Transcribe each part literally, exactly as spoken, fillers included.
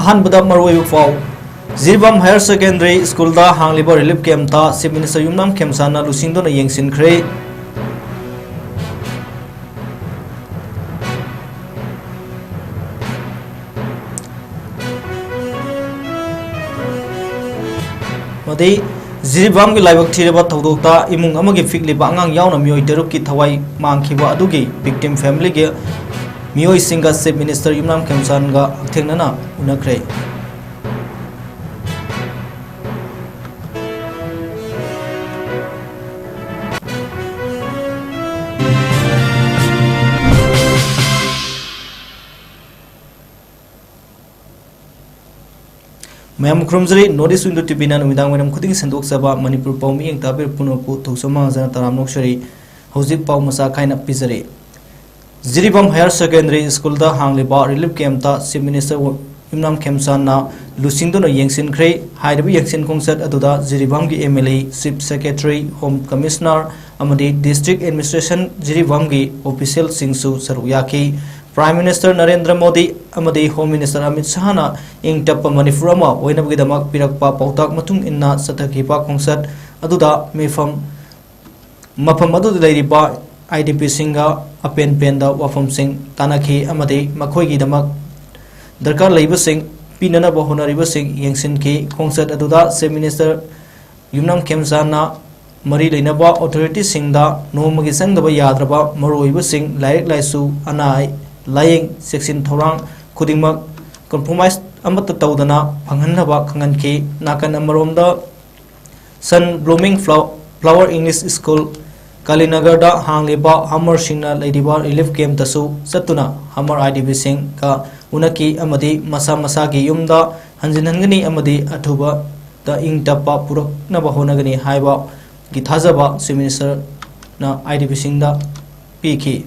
ꯑꯍꯥꯟꯕꯗ ꯃꯔꯨꯑꯣꯏꯕ ꯄꯥꯎ꯫ ꯖꯤꯔꯤꯕꯥꯝ ꯍꯥꯌꯔ ꯁꯦꯀꯦꯟꯗꯔꯤ ꯁ꯭ꯀꯨꯜꯗ ꯍꯥꯡꯂꯤꯕ ꯔꯤꯂꯤꯐ ꯀꯦꯝꯞꯇ ꯆꯤꯐ ꯃꯤꯅꯤꯁꯇꯔ ꯌꯨꯝꯅꯥꯝ ꯈꯦꯝꯆꯥꯟꯅ ꯂꯨꯆꯤꯡꯗꯨꯅ ꯌꯦꯡꯁꯤꯟꯈ꯭ꯔꯦ꯫ ꯑꯃꯗꯤ ꯖꯤꯔꯤꯕꯥꯝꯒꯤ ꯂꯥꯏꯕꯛ ꯊꯤꯔꯕ ꯊꯧꯗꯣꯛꯇ ꯏꯃꯨꯡ ꯑꯃꯒꯤ ꯄꯤꯛꯂꯤꯕ ꯑꯉꯥꯡ ꯌꯥꯎꯅ ꯃꯤꯑꯣꯏ ꯇꯔꯨꯛꯀꯤ ꯊꯋꯥꯏ ꯃꯥꯡꯈꯤꯕ ꯑꯗꯨꯒꯤ ꯚꯤꯛꯇꯤꯝ ꯐꯦꯃꯤꯂꯤꯒꯤ ꯃꯤꯑꯣꯏꯁꯤꯡꯒ ꯆꯤꯐ ꯃꯤꯅꯤꯁꯇꯔ ꯌꯨꯝꯅꯥꯝ ꯈꯦꯝꯆꯥꯟꯒ ꯍꯛꯊꯦꯡꯅꯅ ꯎꯅꯈ꯭ꯔꯦ꯫ ꯃꯌꯥꯝ ꯈꯨꯔꯨꯝꯖꯔꯤ꯫ North East Window ꯇꯤ ꯚꯤꯅ ꯅꯨꯃꯤꯗꯥꯡ ꯋꯥꯏꯔꯝ ꯈꯨꯗꯤꯡꯒꯤ ꯁꯟꯗꯣꯛꯆꯕ ꯃꯅꯤꯄꯨꯔ ꯄꯥꯎ ꯃꯤꯠꯌꯦꯡ ꯇꯥꯕꯤꯔꯤꯕ ꯄꯨꯝꯅꯃꯛꯄꯨ ꯊꯧꯖꯥꯜ ꯃꯥꯡꯖꯅ ꯇꯔꯥꯝꯅ ꯑꯣꯛꯆꯔꯤ꯫ ꯍꯧꯖꯤꯛ ꯄꯥꯎ ꯃꯆꯥ ꯈꯥꯏꯅ ꯄꯤꯖꯔꯤ꯫ ꯖꯤꯔꯤꯕꯥꯝ ꯍꯥꯌꯔ ꯁꯦꯀꯦꯟꯗꯔꯤ ꯁ꯭ꯀꯨꯜꯗ ꯍꯥꯡꯂꯤꯕ ꯔꯤꯂꯤꯐ ꯀꯦꯝꯞꯇ ꯆꯤꯐ ꯃꯤꯅꯤꯁꯇꯔ ꯌꯨꯝꯅꯥꯝ ꯈꯦꯝꯆꯥꯟꯅ ꯂꯨꯆꯤꯡꯗꯨꯅ ꯌꯦꯡꯁꯤꯟꯈ꯭ꯔꯦ꯫ ꯍꯥꯏꯔꯤꯕ ꯌꯦꯡꯁꯤꯟ ꯈꯣꯡꯆꯠ ꯑꯗꯨꯗ ꯖꯤꯔꯤꯕꯥꯝꯒꯤ M L A, chief secretary, home commissioner ꯑꯃꯗꯤ ꯗꯤꯁꯇ꯭ꯔꯤꯛ ꯑꯦꯗꯃꯤꯅꯤꯁꯇ꯭ꯔꯦꯁꯟ ꯖꯤꯔꯤꯕꯥꯝꯒꯤ ꯑꯣꯐꯤꯁꯤꯌꯦꯜꯁꯤꯡꯁꯨ ꯁꯔꯨꯛ ꯌꯥꯈꯤ꯫ ꯄ꯭ꯔꯥꯏꯝ ꯃꯤꯅꯤꯁꯇꯔ ꯅꯔꯦꯟꯗ꯭ꯔ ꯃꯣꯗꯤ ꯑꯃꯗꯤ ꯍꯣꯝ ꯃꯤꯅꯤꯁꯇꯔ ꯑꯃꯤꯠ ꯁꯍꯥꯅ ꯏꯪ ꯇꯞꯄ ꯃꯅꯤꯄꯨꯔ ꯑꯃ ꯑꯣꯏꯅꯕꯒꯤꯗꯃꯛ ꯄꯤꯔꯛꯄ ꯄꯥꯎꯇꯥꯛ ꯃꯇꯨꯡ ꯏꯟꯅ ꯆꯠꯊꯈꯤꯕ ꯈꯣꯡꯆꯠ ꯑꯗꯨꯗ ꯃꯤꯐꯝ, ꯃꯐꯝ ꯑꯗꯨꯗ ꯂꯩꯔꯤꯕ ꯑꯥꯏ ꯗꯤ ꯄꯤꯁꯤꯡꯒ ꯑꯄꯦꯟ ꯄꯦꯟꯗ ꯋꯥꯐꯝꯁꯤꯡ ꯇꯥꯟꯅꯈꯤ ꯑꯃꯗꯤ ꯃꯈꯣꯏꯒꯤꯗꯃꯛ ꯗꯔꯀꯥꯔ ꯂꯩꯕꯁꯤꯡ ꯄꯤꯅꯅꯕ ꯍꯣꯠꯅꯔꯤꯕꯁꯤꯡ ꯌꯦꯡꯁꯤꯟꯈꯤ꯫ ꯈꯣꯡꯆꯠ ꯑꯗꯨꯗ ꯆꯤꯐ ꯃꯤꯅꯤꯁꯇꯔ ꯌꯨꯝꯅꯥꯝ ꯈꯦꯝꯆꯥꯟꯅ ꯃꯔꯤ ꯂꯩꯅꯕ ꯑꯣꯊꯣꯔꯤꯇꯤꯁꯤꯡꯗ ꯅꯣꯡꯃꯒꯤ ꯆꯪꯗꯕ ꯌꯥꯗ꯭ꯔꯕ ꯃꯔꯨꯑꯣꯏꯕꯁꯤꯡ, ꯂꯥꯏꯔꯤꯛ ꯂꯥꯏꯁꯨ, ꯑꯅꯥ ꯂꯥꯌꯦꯡ, ꯆꯦꯛꯁꯤꯟ ꯊꯧꯔꯥꯡ ꯈꯨꯗꯤꯡꯃꯛ ꯀꯝꯄ꯭ꯔꯣꯃꯥꯏꯁ ꯑꯃꯠꯇ ꯇꯧꯗꯅ ꯐꯪꯍꯟꯅꯕ ꯈꯪꯍꯟꯈꯤ꯫ ꯅꯥꯀꯟ ꯑꯃꯔꯣꯝꯗ, ꯁꯟ ꯕ꯭ꯂꯨꯃꯤꯡ ꯐ꯭ꯂꯥꯎ-, ꯐ꯭ꯂꯥꯋꯔ ꯏꯪꯂꯤꯁ ꯁ꯭ꯀꯨꯜ, ꯀꯥꯂꯤꯅꯒꯔꯗ ꯍꯥꯡꯂꯤꯕ ꯍꯥꯃꯔꯁꯤꯡꯅ ꯂꯩꯔꯤꯕ ꯔꯤꯂꯤꯐ ꯀꯦꯝꯞꯇꯁꯨ ꯆꯠꯇꯨꯅ ꯍꯥꯃꯔ ꯑꯥꯏ ꯗꯤ ꯄꯤꯁꯤꯡꯒ ꯎꯅꯈꯤ ꯑꯃꯗꯤ ꯃꯁꯥ ꯃꯁꯥꯒꯤ ꯌꯨꯝꯗ ꯍꯟꯖꯤꯟꯍꯟꯒꯅꯤ ꯑꯃꯗꯤ ꯑꯊꯨꯕꯗ ꯏꯪ ꯇꯞꯄ ꯄꯨꯔꯛꯅꯕ ꯍꯣꯠꯅꯒꯅꯤ ꯍꯥꯏꯕꯒꯤ ꯊꯥꯖꯕ ꯆꯤꯐ ꯃꯤꯅꯤꯁꯇꯔꯅ ꯑꯥꯏ ꯗꯤ ꯄꯤꯁꯤꯡꯗ ꯄꯤꯈꯤ꯫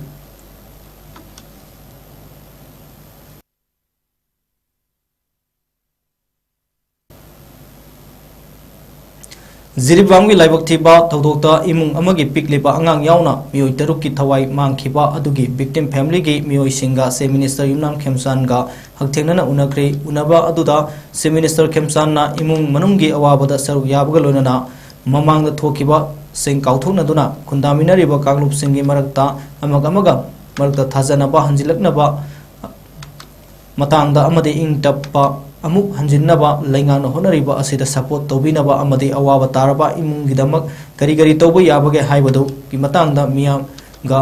ꯖꯤꯔꯤꯕꯥꯝꯒꯤ ꯂꯥꯏꯕꯛ ꯊꯤꯕ ꯊꯧꯗꯣꯛꯇ ꯏꯃꯨꯡ ꯑꯃꯒꯤ ꯄꯤꯛꯂꯤꯕ ꯑꯉꯥꯡ ꯌꯥꯎꯅ ꯃꯤꯑꯣꯏ ꯇꯔꯨꯛꯀꯤ ꯊꯋꯥꯏ ꯃꯥꯡꯈꯤꯕ ꯑꯗꯨꯒꯤ victim familyꯒꯤ ꯃꯤꯑꯣꯏꯁꯤꯡꯒ Chief Minister ꯌꯨꯝꯅꯥꯝ ꯈꯦꯝꯆꯥꯟꯒ ꯍꯛꯊꯦꯡꯅꯅ ꯎꯅꯈ꯭ꯔꯦ꯫ ꯎꯅꯕ ꯑꯗꯨꯗ Chief Minister ꯈꯦꯝꯆꯥꯟꯅ ꯏꯃꯨꯡ ꯃꯅꯨꯡꯒꯤ ꯑꯋꯥꯕꯗ ꯁꯔꯨꯛ ꯌꯥꯕꯒ ꯂꯣꯏꯅꯅ ꯃꯃꯥꯡꯗ ꯊꯣꯛꯈꯤꯕꯁꯤꯡ ꯀꯥꯎꯊꯣꯛꯅꯗꯨꯅ ꯈꯨꯟꯗꯥꯃꯤꯟꯅꯔꯤꯕ ꯀꯥꯡꯂꯨꯞꯁꯤꯡꯒꯤ ꯃꯔꯛꯇ ꯑꯃꯒ ꯑꯃꯒ ꯃꯔꯛꯇ ꯊꯥꯖꯅꯕ ꯍꯟꯖꯤꯜꯂꯛꯅꯕ ꯃꯇꯥꯡꯗ ꯑꯃꯗꯤ ꯏꯪ ꯇꯞꯄ ꯑꯃꯨꯛ ꯍꯟꯖꯤꯟꯅꯕ ꯂꯩꯉꯥꯛꯅ ꯍꯣꯠꯅꯔꯤꯕ ꯑꯁꯤꯗ support ꯇꯧꯕꯤꯅꯕ ꯑꯃꯗꯤ ꯑꯋꯥꯕ ꯇꯥꯔꯕ ꯏꯃꯨꯡꯒꯤꯗꯃꯛ ꯀꯔꯤ ꯀꯔꯤ ꯇꯧꯕ ꯌꯥꯕꯒꯦ ꯍꯥꯏꯕꯗꯨꯒꯤ ꯃꯇꯥꯡꯗ ꯃꯤꯌꯥꯝꯒ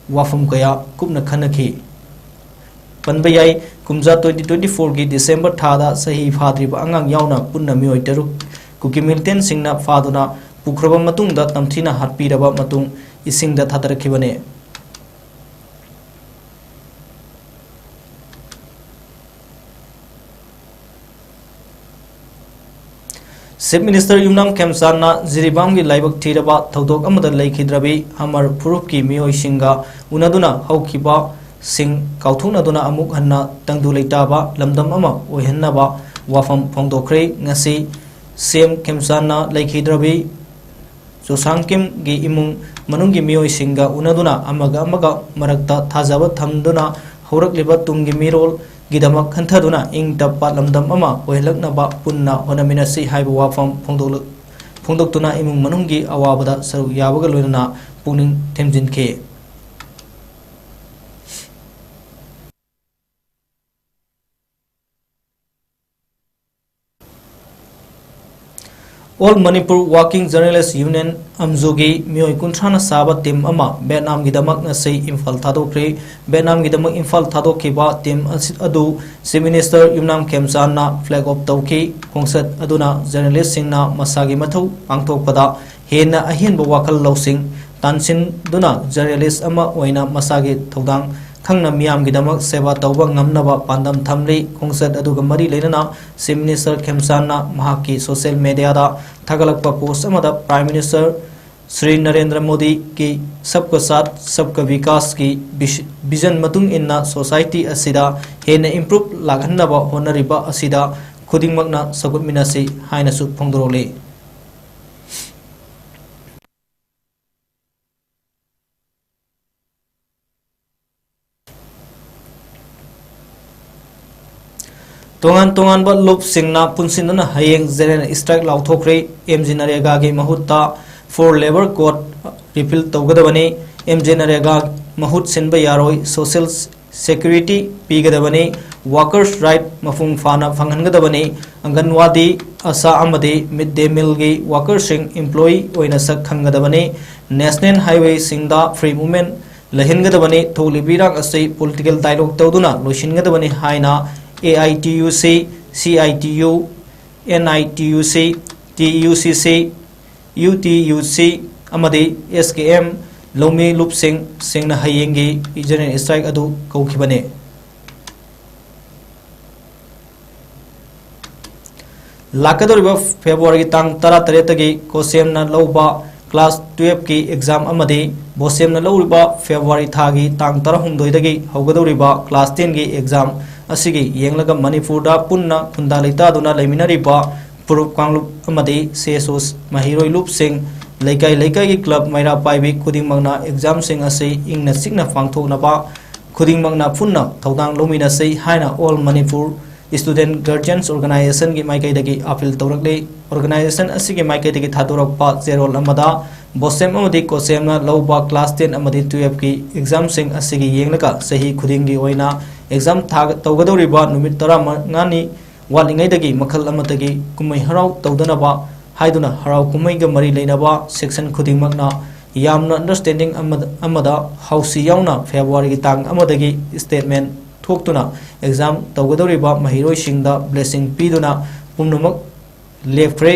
ꯋꯥꯐꯝ ꯀꯌꯥ ꯀꯨꯞꯅ ꯈꯟꯅꯈꯤ꯫ ꯄꯟꯕ ꯌꯥꯏ, ꯀꯨꯝꯖꯥ twenty twenty-fourꯒꯤ December ꯊꯥꯗ ꯆꯍꯤ ꯐꯥꯗ꯭ꯔꯤꯕ ꯑꯉꯥꯡ ꯌꯥꯎꯅ ꯄꯨꯟꯅ ꯃꯤꯑꯣꯏ ꯇꯔꯨꯛ ꯀꯨꯀꯤ militantꯁꯤꯡꯅ ꯐꯥꯗꯨꯅ ꯄꯨꯈ꯭ꯔꯕ ꯃꯇꯨꯡꯗ ꯇꯝꯊꯤꯅ ꯍꯥꯠꯄꯤꯔꯕ ꯃꯇꯨꯡ ꯏꯁꯤꯡꯗ ꯊꯥꯗꯔꯛꯈꯤꯕꯅꯤ꯫ Chief Minister ꯌꯨꯝꯅꯥꯝ ꯈꯦꯝꯆꯥꯟꯅ ꯖꯤꯔꯤꯕꯥꯝꯒꯤ ꯂꯥꯏꯕꯛ ꯊꯤꯔꯕ ꯊꯧꯗꯣꯛ ꯑꯃꯗ ꯂꯩꯈꯤꯗ꯭ꯔꯕꯤ ꯍꯃꯔ ꯐꯨꯔꯨꯞꯀꯤ ꯃꯤꯑꯣꯏꯁꯤꯡꯒ ꯎꯅꯗꯨꯅ ꯍꯧꯈꯤꯕꯁꯤꯡ ꯀꯥꯎꯊꯣꯛꯅꯗꯨꯅ ꯑꯃꯨꯛ ꯍꯟꯅ ꯇꯪꯗꯨ ꯂꯩꯇꯥꯕ ꯂꯝꯗꯝ ꯑꯃ ꯑꯣꯏꯍꯟꯅꯕ ꯋꯥꯐꯝ ꯐꯣꯡꯗꯣꯛꯈ꯭ꯔꯦ꯫ ꯉꯁꯤ ꯁꯤ ꯑꯦꯝ ꯈꯦꯝꯆꯥꯟꯅ ꯂꯩꯈꯤꯗ꯭ꯔꯕꯤ ꯖꯣꯁꯥꯡꯀꯤꯝꯒꯤ ꯏꯃꯨꯡ ꯃꯅꯨꯡꯒꯤ ꯃꯤꯑꯣꯏꯁꯤꯡꯒ ꯎꯅꯗꯨꯅ ꯑꯃꯒ ꯑꯃꯒ ꯃꯔꯛꯇ ꯊꯥꯖꯕ ꯊꯝꯗꯨꯅ ꯍꯧꯔꯛꯂꯤꯕ ꯇꯨꯡꯒꯤ ꯃꯤꯔꯣꯜꯒꯤꯗꯃꯛ ꯈꯟꯊꯗꯨꯅ ꯏꯪ ꯇꯞꯄ ꯂꯝꯗꯝ ꯑꯃ ꯑꯣꯏꯍꯜꯂꯛꯅꯕ ꯄꯨꯟꯅ ꯍꯣꯠꯅꯃꯤꯟꯅꯁꯤ ꯍꯥꯏꯕ ꯋꯥꯐꯝ ꯐꯣꯡꯗꯣꯛꯂ-, ꯐꯣꯡꯗꯣꯛꯇꯨꯅ ꯏꯃꯨꯡ ꯃꯅꯨꯡꯒꯤ ꯑꯋꯥꯕꯗ ꯁꯔꯨꯛ ꯌꯥꯕꯒ ꯂꯣꯏꯅꯅ ꯄꯨꯛꯅꯤꯡ ꯊꯤꯡꯖꯤꯟꯈꯤ꯫ All Manipur Working Journalist Union, ꯑꯝꯖꯨꯒꯤ ꯃꯤꯑꯣꯏ ꯀꯨꯟꯊ꯭ꯔꯥꯅ ꯁꯥꯕ team ꯑꯃ ꯚꯦꯠꯅꯥꯝꯒꯤꯗꯃꯛ ꯉꯁꯤ ꯏꯝꯐꯥꯜ ꯊꯥꯗꯣꯛꯈ꯭ꯔꯦ꯫ ꯚꯦꯠꯅꯥꯝꯒꯤꯗꯃꯛ ꯏꯝꯐꯥꯜ ꯊꯥꯗꯣꯛꯈꯤꯕ team ꯑꯁꯤ, ꯑꯗꯨ Chief Minister ꯌꯨꯝꯅꯥꯝ ꯈꯦꯝꯆꯥꯟꯅ flag off ꯇꯧꯈꯤ꯫ ꯈꯣꯡꯆꯠ ꯑꯗꯨꯅ journalistꯁꯤꯡꯅ ꯃꯁꯥꯒꯤ ꯃꯊꯧ ꯄꯥꯡꯊꯣꯛꯄꯗ ꯍꯦꯟꯅ ꯑꯍꯦꯟꯕ ꯋꯥꯈꯜ ꯂꯧꯁꯤꯡ ꯇꯥꯟꯁꯤꯟꯗꯨꯅ journalist ꯑꯃ ꯑꯣꯏꯅ ꯃꯁꯥꯒꯤ ꯊꯧꯗꯥꯡ ꯈꯪꯅ ꯃꯤꯌꯥꯝꯒꯤꯗꯃꯛ ꯁꯦꯕꯥ ꯇꯧꯕ ꯉꯝꯅꯕ ꯄꯥꯟꯗꯝ ꯊꯝꯂꯤ꯫ ꯈꯣꯡꯆꯠ ꯑꯗꯨꯒ ꯃꯔꯤ ꯂꯩꯅꯅ Chief Minister ꯈꯦꯝꯆꯥꯟꯅ ꯃꯍꯥꯛꯀꯤ social mediaꯗ ꯊꯥꯒꯠꯂꯛꯄ post ꯑꯃꯗ Prime Minister ꯁ꯭ꯔꯤ ꯅꯔꯦꯟꯗ꯭ꯔ ꯃꯣꯗꯤꯒꯤ Sabka Saath Sabka Vikasꯀꯤ vis-, vision ꯃꯇꯨꯡ ꯏꯟꯅ society ꯑꯁꯤꯗ ꯍꯦꯟꯅ improve ꯂꯥꯛꯍꯟꯅꯕ ꯍꯣꯠꯅꯔꯤꯕ ꯑꯁꯤꯗ ꯈꯨꯗꯤꯡꯃꯛꯅ ꯁꯧꯒꯠꯃꯤꯟꯅꯁꯤ ꯍꯥꯏꯅꯁꯨ ꯐꯣꯡꯗꯣꯔꯛꯂꯤ꯫ ꯇꯣꯉꯥꯟ ꯇꯣꯉꯥꯟꯕ ꯂꯨꯞꯁꯤꯡꯅ ꯄꯨꯟꯁꯤꯟꯗꯨꯅ ꯍꯌꯦꯡ ꯖꯦꯅꯔꯦꯜ ꯁ꯭ꯇ꯭ꯔꯥꯏꯛ ꯂꯥꯎꯊꯣꯛꯈ꯭ꯔꯦ꯫ ꯑꯦꯝ ꯖꯤ ꯅꯔꯦꯒꯥꯒꯤ ꯃꯍꯨꯠꯇ ꯐꯣꯔ ꯂꯦꯕꯔ ꯀꯣꯗ ꯔꯤꯄꯤꯜ ꯇꯧꯒꯗꯕꯅꯤ꯫ ꯑꯦꯝ ꯖꯦ ꯅꯔꯦꯒꯥ ꯃꯍꯨꯠ ꯁꯤꯟꯕ ꯌꯥꯔꯣꯏ꯫ ꯁꯣꯁꯤꯌꯦꯜ ꯁꯦꯀ꯭ꯌꯨꯔꯤꯇꯤ ꯄꯤꯒꯗꯕꯅꯤ꯫ ꯋꯥꯀꯔꯁ ꯔꯥꯏꯠ ꯃꯄꯨꯡ ꯐꯥꯅ ꯐꯪꯍꯟꯒꯗꯕꯅꯤ꯫ ꯑꯪꯒꯟꯋꯥꯗꯤ, ꯑꯁꯥ ꯑꯃꯗꯤ ꯃꯤꯗ ꯗꯦ ꯃꯤꯜꯒꯤ ꯋꯥꯀꯔꯁꯤꯡ ꯏꯝꯄ꯭ꯂꯣꯌꯤ ꯑꯣꯏꯅ ꯁꯛ ꯈꯪꯒꯗꯕꯅꯤ꯫ ꯅꯦꯁꯅꯦꯜ ꯍꯥꯏꯋꯦꯁꯤꯡꯗ ꯐ꯭ꯔꯤ ꯃꯨꯚꯃꯦꯟ ꯂꯩꯍꯟꯒꯗꯕꯅꯤ꯫ ꯊꯣꯛꯂꯤꯕ ꯏꯔꯥꯡ ꯑꯁꯤ ꯄꯣꯂꯤꯇꯤꯀꯦꯜ ꯗꯥꯏꯂꯣꯒ ꯇꯧꯗꯨꯅ ꯂꯣꯏꯁꯤꯟꯒꯗꯕꯅꯤ ꯍꯥꯏꯅ A I T U C, C I T U, N I T U C, T U C C, U T U ꯁꯤ ꯑꯃꯗꯤ ꯑꯦꯁ ꯀꯦ ꯑꯦꯝ ꯂꯧꯃꯤ ꯂꯨꯞꯁꯤꯡ ꯁꯤꯡꯅ ꯍꯌꯦꯡꯒꯤ ꯖꯦꯅꯔꯦꯜ ꯁ꯭ꯇ꯭ꯔꯥꯏꯛ ꯑꯗꯨ ꯀꯧꯈꯤꯕꯅꯤ꯫ ꯂꯥꯛꯀꯗꯧꯔꯤꯕ ꯐꯦꯕ꯭ꯔꯨꯋꯥꯔꯤꯒꯤ ꯇꯥꯡ ꯇꯔꯥꯇꯔꯦꯠꯇꯒꯤ ꯀꯣꯁꯦꯝꯅ ꯂꯧꯕ ꯀ꯭ꯂꯥꯁ ꯇꯨꯌꯦꯜꯐꯀꯤ ꯑꯦꯛꯖꯥꯝ ꯑꯃꯗꯤ ꯕꯣꯁꯦꯝꯅ ꯂꯧꯔꯤꯕ ꯐꯦꯕ꯭ꯔꯨꯋꯥꯔꯤ ꯊꯥꯒꯤ ꯇꯥꯡ ꯇꯔꯥꯍꯨꯝꯗꯣꯏꯗꯒꯤ ꯍꯧꯒꯗꯧꯔꯤꯕ ꯀ꯭ꯂꯥꯁ ꯇꯦꯟꯒꯤ ꯑꯦꯛꯖꯥꯝ ꯑꯁꯤꯒꯤ ꯌꯦꯡꯂꯒ ꯃꯅꯤꯄꯨꯔꯗ ꯄꯨꯟꯅ ꯈꯨꯟꯗꯥ ꯂꯩꯇꯥꯗꯨꯅ ꯂꯩꯃꯤꯟꯅꯔꯤꯕ ꯐꯨꯔꯨꯞ ꯀꯥꯡꯂꯨꯞ ꯑꯃꯗꯤ ꯁꯦꯁꯣꯁ ꯃꯍꯩꯔꯣꯏ ꯂꯨꯞꯁꯤꯡ, ꯂꯩꯀꯥꯏ ꯂꯩꯀꯥꯏꯒꯤ ꯀ꯭ꯂꯕ ꯃꯩꯔꯥ ꯄꯥꯏꯕꯤ ꯈꯨꯗꯤꯡꯃꯛꯅ ꯑꯦꯛꯖꯥꯝꯁꯤꯡ ꯑꯁꯤ ꯏꯪꯅ ꯆꯤꯛꯅ ꯄꯥꯡꯊꯣꯛꯅꯕ ꯈꯨꯗꯤꯡꯃꯛꯅ ꯄꯨꯟꯅ ꯊꯧꯗꯥꯡ ꯂꯧꯃꯤꯟꯅꯁꯤ ꯍꯥꯏꯅ ꯑꯣꯜ ꯃꯅꯤꯄꯨꯔ ꯁ꯭ꯇꯨꯗꯦꯟꯠ ꯒꯥꯔꯖꯤꯌꯟꯁ ꯑꯣꯔꯒꯅꯥꯏꯖꯦꯁꯟꯒꯤ ꯃꯥꯏꯀꯩꯗꯒꯤ ꯑꯥꯄꯤꯜ ꯇꯧꯔꯛꯂꯤ꯫ ꯑꯣꯔꯒꯅꯥꯏꯖꯦꯁꯟ ꯑꯁꯤꯒꯤ ꯃꯥꯏꯀꯩꯗꯒꯤ ꯊꯥꯗꯣꯔꯛꯄ ꯆꯦꯔꯣꯜ ꯑꯃꯗ ꯕꯣꯁꯦꯝ ꯑꯃꯗꯤ ꯀꯣꯁꯦꯝꯅ ꯂꯧꯕ ꯀ꯭ꯂꯥꯁ ꯇꯦꯟ ꯑꯃꯗꯤ ꯇꯨꯌꯦꯜꯐꯀꯤ ꯑꯦꯛꯖꯥꯝꯁꯤꯡ ꯑꯁꯤꯒꯤ ꯌꯦꯡꯂꯒ ꯆꯍꯤ ꯈꯨꯗꯤꯡꯒꯤ ꯑꯣꯏꯅ ꯑꯦꯛꯖꯥꯝ ꯊꯥ-, ꯇꯧꯒꯗꯧꯔꯤꯕ ꯅꯨꯃꯤꯠ ꯇꯔꯥꯃꯉꯥꯅꯤ ꯋꯥꯠꯂꯤꯉꯩꯗꯒꯤ ꯃꯈꯜ ꯑꯃꯠꯇꯒꯤ ꯀꯨꯝꯍꯩ ꯍꯔꯥꯎ ꯇꯧꯗꯅꯕ ꯍꯥꯏꯗꯨꯅ ꯍꯔꯥꯎ ꯀꯨꯝꯍꯩꯒ ꯃꯔꯤ ꯂꯩꯅꯕ ꯁꯦꯛꯁꯟ ꯈꯨꯗꯤꯡꯃꯛꯅ ꯌꯥꯝꯅ ꯑꯟꯗꯔꯁ꯭ꯇꯦꯟꯗꯤꯡ ꯑꯃꯗ, ꯑꯃꯗ ꯍꯥꯎꯁꯤ ꯌꯥꯎꯅ ꯐꯦꯕ꯭ꯔꯨꯋꯥꯔꯤꯒꯤ ꯇꯥꯡ ꯑꯃꯗꯒꯤ ꯁ꯭ꯇꯦꯠꯃꯦꯟꯠ ꯊꯣꯛꯇꯨꯅ ꯑꯦꯛꯖꯥꯝ ꯇꯧꯒꯗꯧꯔꯤꯕ ꯃꯍꯩꯔꯣꯏꯁꯤꯡꯗ ꯕ꯭ꯂꯦꯁꯤꯡ ꯄꯤꯗꯨꯅ ꯄꯨꯝꯅꯃꯛ ꯂꯦꯞꯈ꯭ꯔꯦ꯫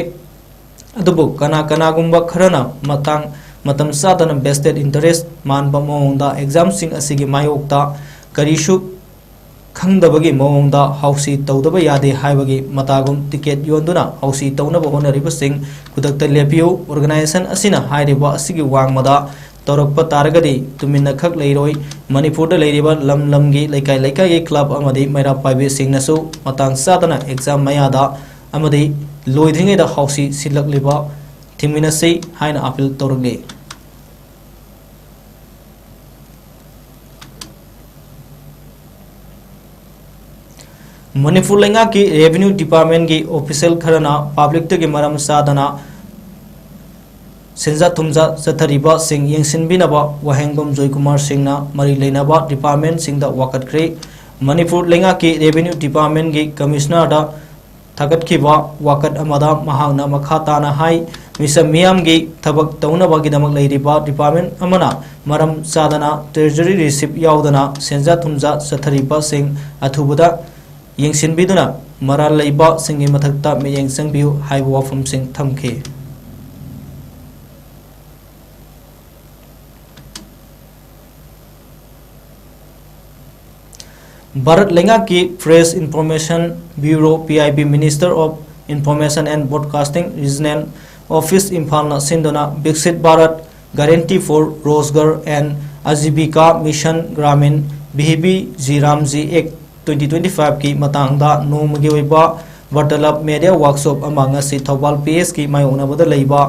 ꯑꯗꯨꯕꯨ ꯀꯅꯥ ꯀꯅꯥꯒꯨꯝꯕ ꯈꯔꯅ ꯃꯇꯥꯡ, ꯃꯇꯝ ꯆꯥꯗꯅ ꯚꯦꯁꯇꯦꯗ ꯏꯟꯇꯔꯦꯁ ꯃꯥꯟꯕ ꯃꯑꯣꯡꯗ ꯑꯦꯛꯖꯥꯝꯁꯤꯡ ꯑꯁꯤꯒꯤ ꯃꯥꯌꯣꯛꯇ ꯀꯔꯤꯁꯨ ꯈꯪꯗꯕꯒꯤ ꯃꯑꯣꯡꯗ ꯍꯥꯎꯁꯤ ꯇꯧꯗꯕ ꯌꯥꯗꯦ ꯍꯥꯏꯕꯒꯤ ꯃꯇꯥꯒꯨꯝ ꯇꯤꯀꯦꯠ ꯌꯣꯟꯗꯨꯅ ꯍꯥꯎꯁꯤ ꯇꯧꯅꯕ ꯍꯣꯠꯅꯔꯤꯕꯁꯤꯡ ꯈꯨꯗꯛꯇ ꯂꯦꯞꯄꯤꯌꯨ꯫ ꯑꯣꯔꯒꯅꯥꯏꯖꯦꯁꯟ ꯑꯁꯤꯅ ꯍꯥꯏꯔꯤꯕ ꯑꯁꯤꯒꯤ ꯋꯥꯡꯃꯗ ꯇꯧꯔꯛꯄ ꯇꯥꯔꯒꯗꯤ ꯇꯨꯃꯤꯟꯅ ꯈꯛ ꯂꯩꯔꯣꯏ꯫ ꯃꯅꯤꯄꯨꯔꯗ ꯂꯩꯔꯤꯕ ꯂꯝ ꯂꯝꯒꯤ, ꯂꯩꯀꯥꯏ ꯂꯩꯀꯥꯏꯒꯤ ꯀ꯭ꯂꯕ ꯑꯃꯗꯤ ꯃꯩꯔꯥ ꯄꯥꯏꯕꯤꯁꯤꯡꯅꯁꯨ ꯃꯇꯥꯡ ꯆꯥꯗꯅ ꯑꯦꯛꯖꯥꯝ ꯃꯌꯥꯗ ꯑꯃꯗꯤ ꯂꯣꯏꯗ꯭ꯔꯤꯉꯩꯗ ꯍꯥꯎꯁꯤ ꯁꯤꯜꯂꯛꯂꯤꯕ ꯊꯤꯡꯃꯤꯟꯅꯁꯤ ꯍꯥꯏꯅ ꯑꯥꯄꯤꯜ ꯇꯧꯔꯛꯂꯤ꯫ ꯃꯅꯤꯄꯨꯔ ꯂꯩꯉꯥꯛꯀꯤ Revenue Department ꯀꯤ official ꯈꯔꯅ public ꯇꯒꯤ ꯃꯔꯝ ꯆꯥꯗꯅ ꯁꯦꯟꯖꯥ ꯊꯨꯝꯖꯥ ꯆꯠꯊꯔꯤꯕꯁꯤꯡ ꯌꯦꯡꯁꯤꯟꯕꯤꯅꯕ ꯋꯥꯍꯦꯡꯕꯝ ꯖꯣꯏꯀꯨꯃꯥꯔ ꯁꯤꯡꯅ ꯃꯔꯤ ꯂꯩꯅꯕ department ꯁꯤꯡꯗ ꯋꯥꯀꯠꯈ꯭ꯔꯦ꯫ ꯃꯅꯤꯄꯨꯔ ꯂꯩꯉꯥꯛꯀꯤ Revenue Department ꯀꯤ Commissioner ꯗ ꯊꯥꯒꯠꯈꯤꯕ ꯋꯥꯀꯠ ꯑꯃꯗ ꯃꯍꯥꯛꯅ ꯃꯈꯥ ꯇꯥꯅ ꯍꯥꯏ, ꯃꯤꯆꯝ ꯃꯤꯌꯥꯝꯒꯤ ꯊꯕꯛ ꯇꯧꯅꯕꯒꯤꯗꯃꯛ ꯂꯩꯔꯤꯕ department ꯑꯃꯅ ꯃꯔꯝ ꯆꯥꯗꯅ treasury receipt ꯌꯥꯎꯗꯅ ꯁꯦꯟꯖꯥ ꯊꯨꯝꯖꯥ ꯆꯠꯊꯔꯤꯕꯁꯤꯡ ꯑꯊꯨꯕꯗ ꯌꯦꯡꯁꯤꯟꯕꯤꯗꯨꯅ ꯃꯔꯥꯜ ꯂꯩꯕꯁꯤꯡꯒꯤ ꯃꯊꯛꯇ ꯃꯤꯠꯌꯦꯡ ꯆꯪꯕꯤꯌꯨ ꯍꯥꯏꯕ ꯋꯥꯐꯝꯁꯤꯡ ꯊꯝꯈꯤ꯫ ꯚꯥꯔꯠ ꯂꯩꯉꯥꯛꯀꯤ Press Information Bureau, P I B, Minister of Information and Broadcasting, Regional Office, ꯏꯝꯐꯥꯜꯅ ꯁꯤꯟꯗꯨꯅ Viksit Bharat Guarantee for Rozgar and Ajibika Mission Gramin, V B G RAM G Act twenty twenty-five ꯀꯤ ꯃꯇꯥꯡꯗ ꯅꯣꯡꯃꯒꯤ ꯑꯣꯏꯕ ꯋꯥꯔꯇꯥꯂꯥꯞ media workshop ꯑꯃ ꯉꯁꯤ Thoubal P S ꯀꯤ ꯃꯥꯌꯣꯛꯅꯕꯗ ꯂꯩꯕ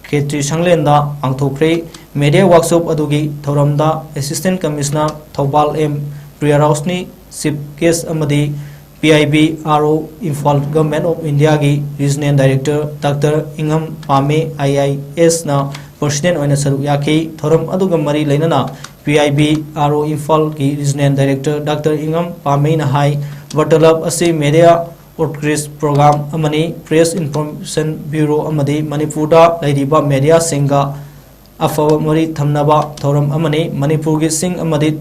ꯈꯦꯇ꯭ꯔꯤ ꯁꯪꯂꯦꯟꯗ ꯄꯥꯡꯊꯣꯛꯈ꯭ꯔꯦ꯫ Media workshop ꯑꯗꯨꯒꯤ ꯊꯧꯔꯝꯗ Assistant Commissioner Thoubal M Priya Roshni, Chief Guest ꯑꯃꯗꯤ P I B R O Imphal, Government of India ꯒꯤ Regional Director Doctor ꯏꯉꯝ ꯄꯥꯃꯦ, I I S ꯅ President ꯑꯣꯏꯅ ꯁꯔꯨꯛ ꯌꯥꯈꯤ꯫ ꯊꯧꯔꯝ ꯑꯗꯨꯒ ꯃꯔꯤ ꯂꯩꯅꯅ P I B R O ꯏꯝꯐꯥꯜꯒꯤ Regional Director Doctor ꯏꯉꯝ ꯄꯥꯃꯦꯅ ꯍꯥꯏ, ꯋꯥꯔꯇꯥꯂꯥꯞ ꯑꯁꯤ media outreach program ꯑꯃꯅꯤ꯫ Press Information Bureau ꯑꯃꯗꯤ ꯃꯅꯤꯄꯨꯔꯗ ꯂꯩꯔꯤꯕ media ꯁꯤꯡꯒ ꯑꯐꯕ ꯃꯔꯤ ꯊꯝꯅꯕ ꯊꯧꯔꯝ ꯑꯃꯅꯤ꯫ ꯃꯅꯤꯄꯨꯔꯒꯤ ꯆꯤꯡ ꯑꯃꯗꯤ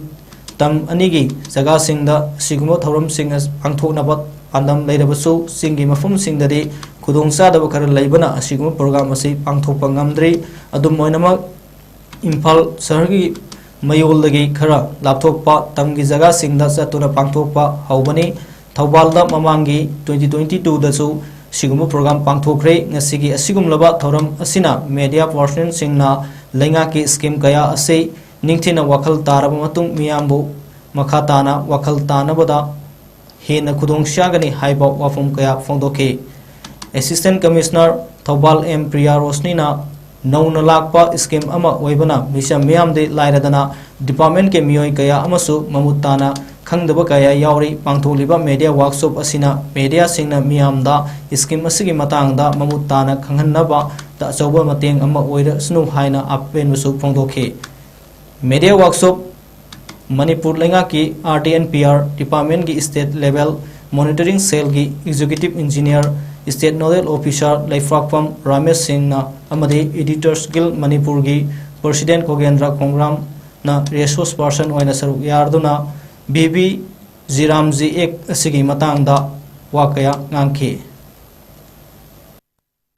ꯇꯝ ꯑꯅꯤꯒꯤ ꯖꯒꯥꯁꯤꯡꯗ ꯑꯁꯤꯒꯨꯝꯕ ꯊꯧꯔꯝꯁꯤꯡ ꯑꯁꯤ ꯄꯥꯡꯊꯣꯛꯅꯕ ꯄꯥꯟꯗꯝ ꯂꯩꯔꯕꯁꯨ, ꯆꯤꯡꯒꯤ ꯃꯐꯝꯁꯤꯡꯗꯗꯤ ꯈꯨꯗꯣꯡꯆꯥꯗꯕ ꯈꯔ ꯂꯩꯕꯅ ꯑꯁꯤꯒꯨꯝꯕ program ꯑꯁꯤ ꯄꯥꯡꯊꯣꯛꯄ ꯉꯝꯗ꯭ꯔꯤ꯫ ꯑꯗꯨꯝ ꯑꯣꯏꯅꯃꯛ, ꯏꯝꯐꯥꯜ ꯁꯍꯔꯒꯤ ꯃꯌꯣꯜꯗꯒꯤ ꯈꯔ ꯂꯥꯞꯊꯣꯛꯄ ꯇꯝꯒꯤ ꯖꯒꯥꯁꯤꯡꯗ ꯆꯠꯇꯨꯅ ꯄꯥꯡꯊꯣꯛꯄ ꯍꯧꯕꯅꯤ꯫ ꯊꯧꯕꯥꯜꯗ ꯃꯃꯥꯡꯒꯤ twenty twenty-two ꯗꯁꯨ ꯁꯤꯒꯨꯝꯕ program ꯄꯥꯡꯊꯣꯛꯈ꯭ꯔꯦ꯫ ꯉꯁꯤꯒꯤ ꯑꯁꯤꯒꯨꯝꯂꯕ ꯊꯧꯔꯝ ꯑꯁꯤꯅ media personnel ꯁꯤꯡꯅ ꯂꯩꯉꯥꯛꯀꯤ scheme ꯀꯌꯥ ꯑꯁꯤ ꯅꯤꯡꯊꯤꯅ ꯋꯥꯈꯜ ꯇꯥꯔꯕ ꯃꯇꯨꯡ, ꯃꯤꯌꯥꯝꯕꯨ ꯃꯈꯥ ꯇꯥꯅ ꯋꯥꯈꯜ ꯇꯥꯅꯕꯗ ꯍꯦꯟꯅ ꯈꯨꯗꯣꯡ ꯆꯥꯒꯅꯤ ꯍꯥꯏꯕ ꯋꯥꯐꯝ ꯀꯌꯥ ꯐꯣꯡꯗꯣꯛꯈꯤ꯫ Assistant Commissioner Thoubal M Priya ꯔꯣꯁꯅꯤꯅ ꯅꯧꯅ ꯂꯥꯛꯄ scheme ꯑꯃ ꯑꯣꯏꯕꯅ ꯃꯤꯆꯝ ꯃꯤꯌꯥꯝꯗꯤ ꯂꯥꯏꯔꯗꯅ department ꯀꯤ ꯃꯤꯑꯣꯏ ꯀꯌꯥ ꯑꯃꯁꯨ ꯃꯃꯨꯠ ꯇꯥꯅ ꯈꯪꯗꯕ ꯀꯌꯥ ꯌꯥꯎꯔꯤ꯫ ꯄꯥꯡꯊꯣꯛꯂꯤꯕ media workshop ꯑꯁꯤꯅ mediaꯁꯤꯡꯅ ꯃꯤꯌꯥꯝꯗ scheme ꯑꯁꯤꯒꯤ ꯃꯇꯥꯡꯗ ꯃꯃꯨꯠ ꯇꯥꯅ ꯈꯪꯍꯟꯅꯕꯗ ꯑꯆꯧꯕ ꯃꯇꯦꯡ ꯑꯃ ꯑꯣꯏꯔꯁꯅꯨ ꯍꯥꯏꯅ ꯑꯄꯦꯟꯕꯁꯨ ꯐꯣꯡꯗꯣꯛꯈꯤ꯫ Media workshop ꯃꯅꯤꯄꯨꯔ ꯂꯩꯉꯥꯛꯀꯤ R T and P R departmentꯀꯤ state level monitoring cellꯒꯤ executive engineer, state nodal officer ꯂꯩꯐ꯭ꯔꯥꯛꯄꯝ Ramesh ꯁꯤꯡꯅ ꯑꯃꯗꯤ Editors Guild ꯃꯅꯤꯄꯨꯔꯒꯤ president ꯈꯣꯒꯦꯟꯗ꯭ꯔ ꯈꯣꯡꯒ꯭ꯔꯥꯝꯅ resource person ꯑꯣꯏꯅ ꯁꯔꯨꯛ ꯌꯥꯗꯨꯅ B B G RAM G Act ꯑꯁꯤꯒꯤ ꯃꯇꯥꯡꯗ ꯋꯥ ꯀꯌꯥ ꯉꯥꯡꯈꯤ꯫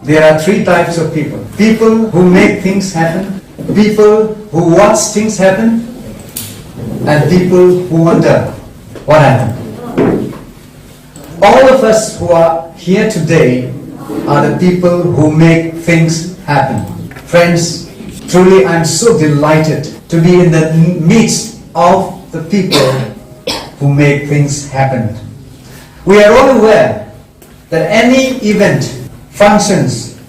There are three types of people. People who make things happen, people who watch things happen, and people who wonder what happened. All of us who are here today are the people who make things happen. Friends, truly I'm so delighted to be in the midst of the people who make things happen. We are all aware that any event, functions,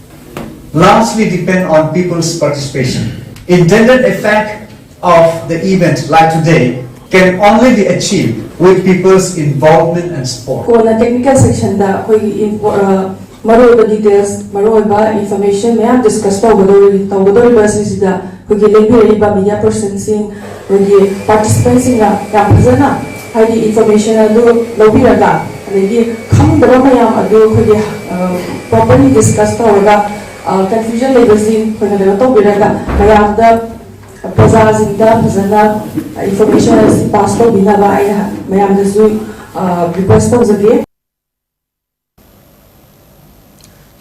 largely depend on people's participation. Intended effect of the event like today can only be achieved with people's involvement and support. ꯀꯣꯟꯅ technical sectionꯗ ꯑꯩꯈꯣꯏꯒꯤ info- ꯑ, ꯃꯔꯨꯑꯣꯏꯕ details, ꯃꯔꯨꯑꯣꯏꯕ information ꯃꯌꯥꯝ discuss ꯇꯧꯒꯗꯧꯔꯤ꯫ ꯇꯧꯒꯗꯧꯔꯤꯕ ꯑꯁꯤꯁꯤꯗ ꯑꯩꯈꯣꯏꯒꯤ ꯂꯦꯡꯕꯤꯔꯛꯏꯕ media personꯁꯤꯡ, ꯑꯩꯈꯣꯏꯒꯤ participantꯁꯤꯡꯅ ꯌꯥꯝ ꯐꯖꯅ, ꯍꯥꯏꯗꯤ, information ꯑꯗꯨ ꯂꯧꯕꯤꯔꯒ, ꯑꯗꯒꯤ ꯈꯪꯗꯕ ꯃꯌꯥꯝ ꯑꯗꯨ ꯑꯩꯈꯣꯏꯒꯤ ꯑ, properly discuss ꯇꯧꯔꯒ, ꯑ, confusion ꯂꯩꯕꯁꯤꯡ ꯑꯩꯈꯣꯏꯅ ꯀꯩꯅꯣ ꯇꯧꯕꯤꯔꯒ, ꯃꯌꯥꯝꯗ, ꯄ꯭ꯔꯖꯥꯁꯤꯡꯗ ꯐꯖꯅ information ꯑꯁꯤ pass ꯇꯧꯕꯤꯅꯕ ꯑꯩꯅ ꯃꯌꯥꯝꯗꯁꯨ, ꯑ, request ꯇꯧꯖꯒꯦ꯫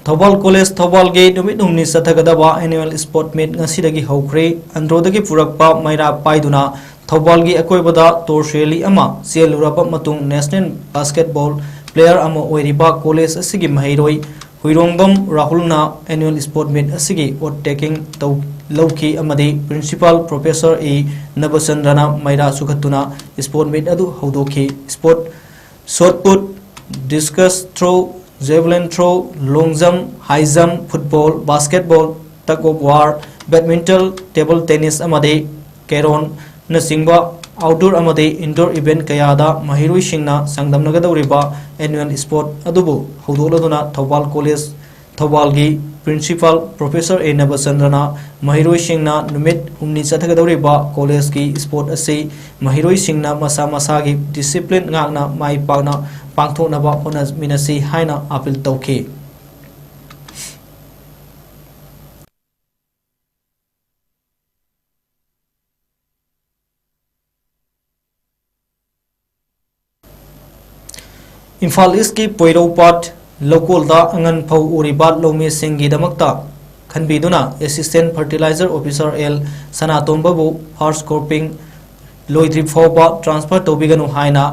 ꯊꯧꯕꯥꯜ ꯀꯣꯂꯦꯖ ꯊꯧꯕꯥꯜꯒꯤ ꯅꯨꯃꯤꯠ ꯍꯨꯝꯅꯤ ꯆꯠꯊꯒꯗꯕ annual sport meet ꯉꯁꯤꯗꯒꯤ ꯍꯧꯈ꯭ꯔꯦ꯫ ꯑꯟꯗ꯭ꯔꯣꯗꯒꯤ ꯄꯨꯔꯛꯄ ꯃꯩꯔꯥ ꯄꯥꯏꯗꯨꯅ ꯊꯧꯕꯥꯜꯒꯤ ꯑꯀꯣꯏꯕꯗ torch rally ꯑꯃ ꯆꯦꯜꯂꯨꯔꯕ ꯃꯇꯨꯡ national basketball player ꯑꯃ ꯑꯣꯏꯔꯤꯕ ꯀꯣꯂꯦꯖ ꯑꯁꯤꯒꯤ ꯃꯍꯩꯔꯣꯏ ꯍꯨꯏꯔꯣꯡꯕꯝ ꯔꯥꯍꯨꯜꯅ annual sport meet ꯑꯁꯤꯒꯤ oath taking ꯇꯧ- ꯂꯧꯈꯤ ꯑꯃꯗꯤ principal professor A ꯅꯕꯆꯟꯗ꯭ꯔꯅ ꯃꯩꯔꯥ ꯆꯨꯈꯠꯇꯨꯅ sport meet ꯑꯗꯨ ꯍꯧꯗꯣꯛꯈꯤ꯫ Sport shot put, discus throw, javelin throw, long jump, high jump, football, basketball, tug of war, badminton, table tennis ꯑꯃꯗꯤ carrom ꯅꯆꯤꯡꯕ outdoor ꯑꯃꯗꯤ indoor event ꯀꯌꯥꯗ ꯃꯍꯩꯔꯣꯏꯁꯤꯡꯅ ꯆꯥꯡꯗꯝꯅꯒꯗꯧꯔꯤꯕ annual sport ꯑꯗꯨꯕꯨ ꯍꯧꯗꯣꯛꯂꯗꯨꯅ ꯊꯧꯕꯥꯜ ꯀꯣꯂꯦꯖ ꯊꯧꯕꯥꯜꯒꯤ Principal Professor ꯑꯦ ꯅꯕꯆꯟꯗ꯭ꯔꯅ ꯃꯍꯩꯔꯣꯏꯁꯤꯡꯅ ꯅꯨꯃꯤꯠ ꯍꯨꯝꯅꯤ ꯆꯠꯊꯒꯗꯧꯔꯤꯕ ꯀꯣꯂꯦꯖꯀꯤ sport ꯑꯁꯤ ꯃꯍꯩꯔꯣꯏꯁꯤꯡꯅ ꯃꯁꯥ ꯃꯁꯥꯒꯤ discipline ꯉꯥꯛꯅ ꯃꯥꯏ ꯄꯥꯛꯅ ꯄꯥꯡꯊꯣꯛꯅꯕ ꯍꯣꯠꯅꯃꯤꯟꯅꯁꯤ ꯍꯥꯏꯅ appeal ꯇꯧꯈꯤ꯫ ꯏꯝꯐꯥꯜ ꯏꯁꯀꯤ ꯄꯣꯏꯔꯧꯄꯥꯠ ꯂꯧꯀꯣꯜꯗ ꯑꯉꯟ ꯐꯧ ꯎꯔꯤꯕ ꯂꯧꯃꯤꯁꯤꯡꯒꯤꯗꯃꯛꯇ ꯈꯟꯕꯤꯗꯨꯅ Assistant Fertilizer Officer ꯑꯦꯜ ꯁꯅꯥꯇꯣꯝꯕꯕꯨ first cropping ꯂꯣꯏꯗ꯭ꯔꯤ ꯐꯥꯎꯕ transfer ꯇꯧꯕꯤꯒꯅꯨ ꯍꯥꯏꯅ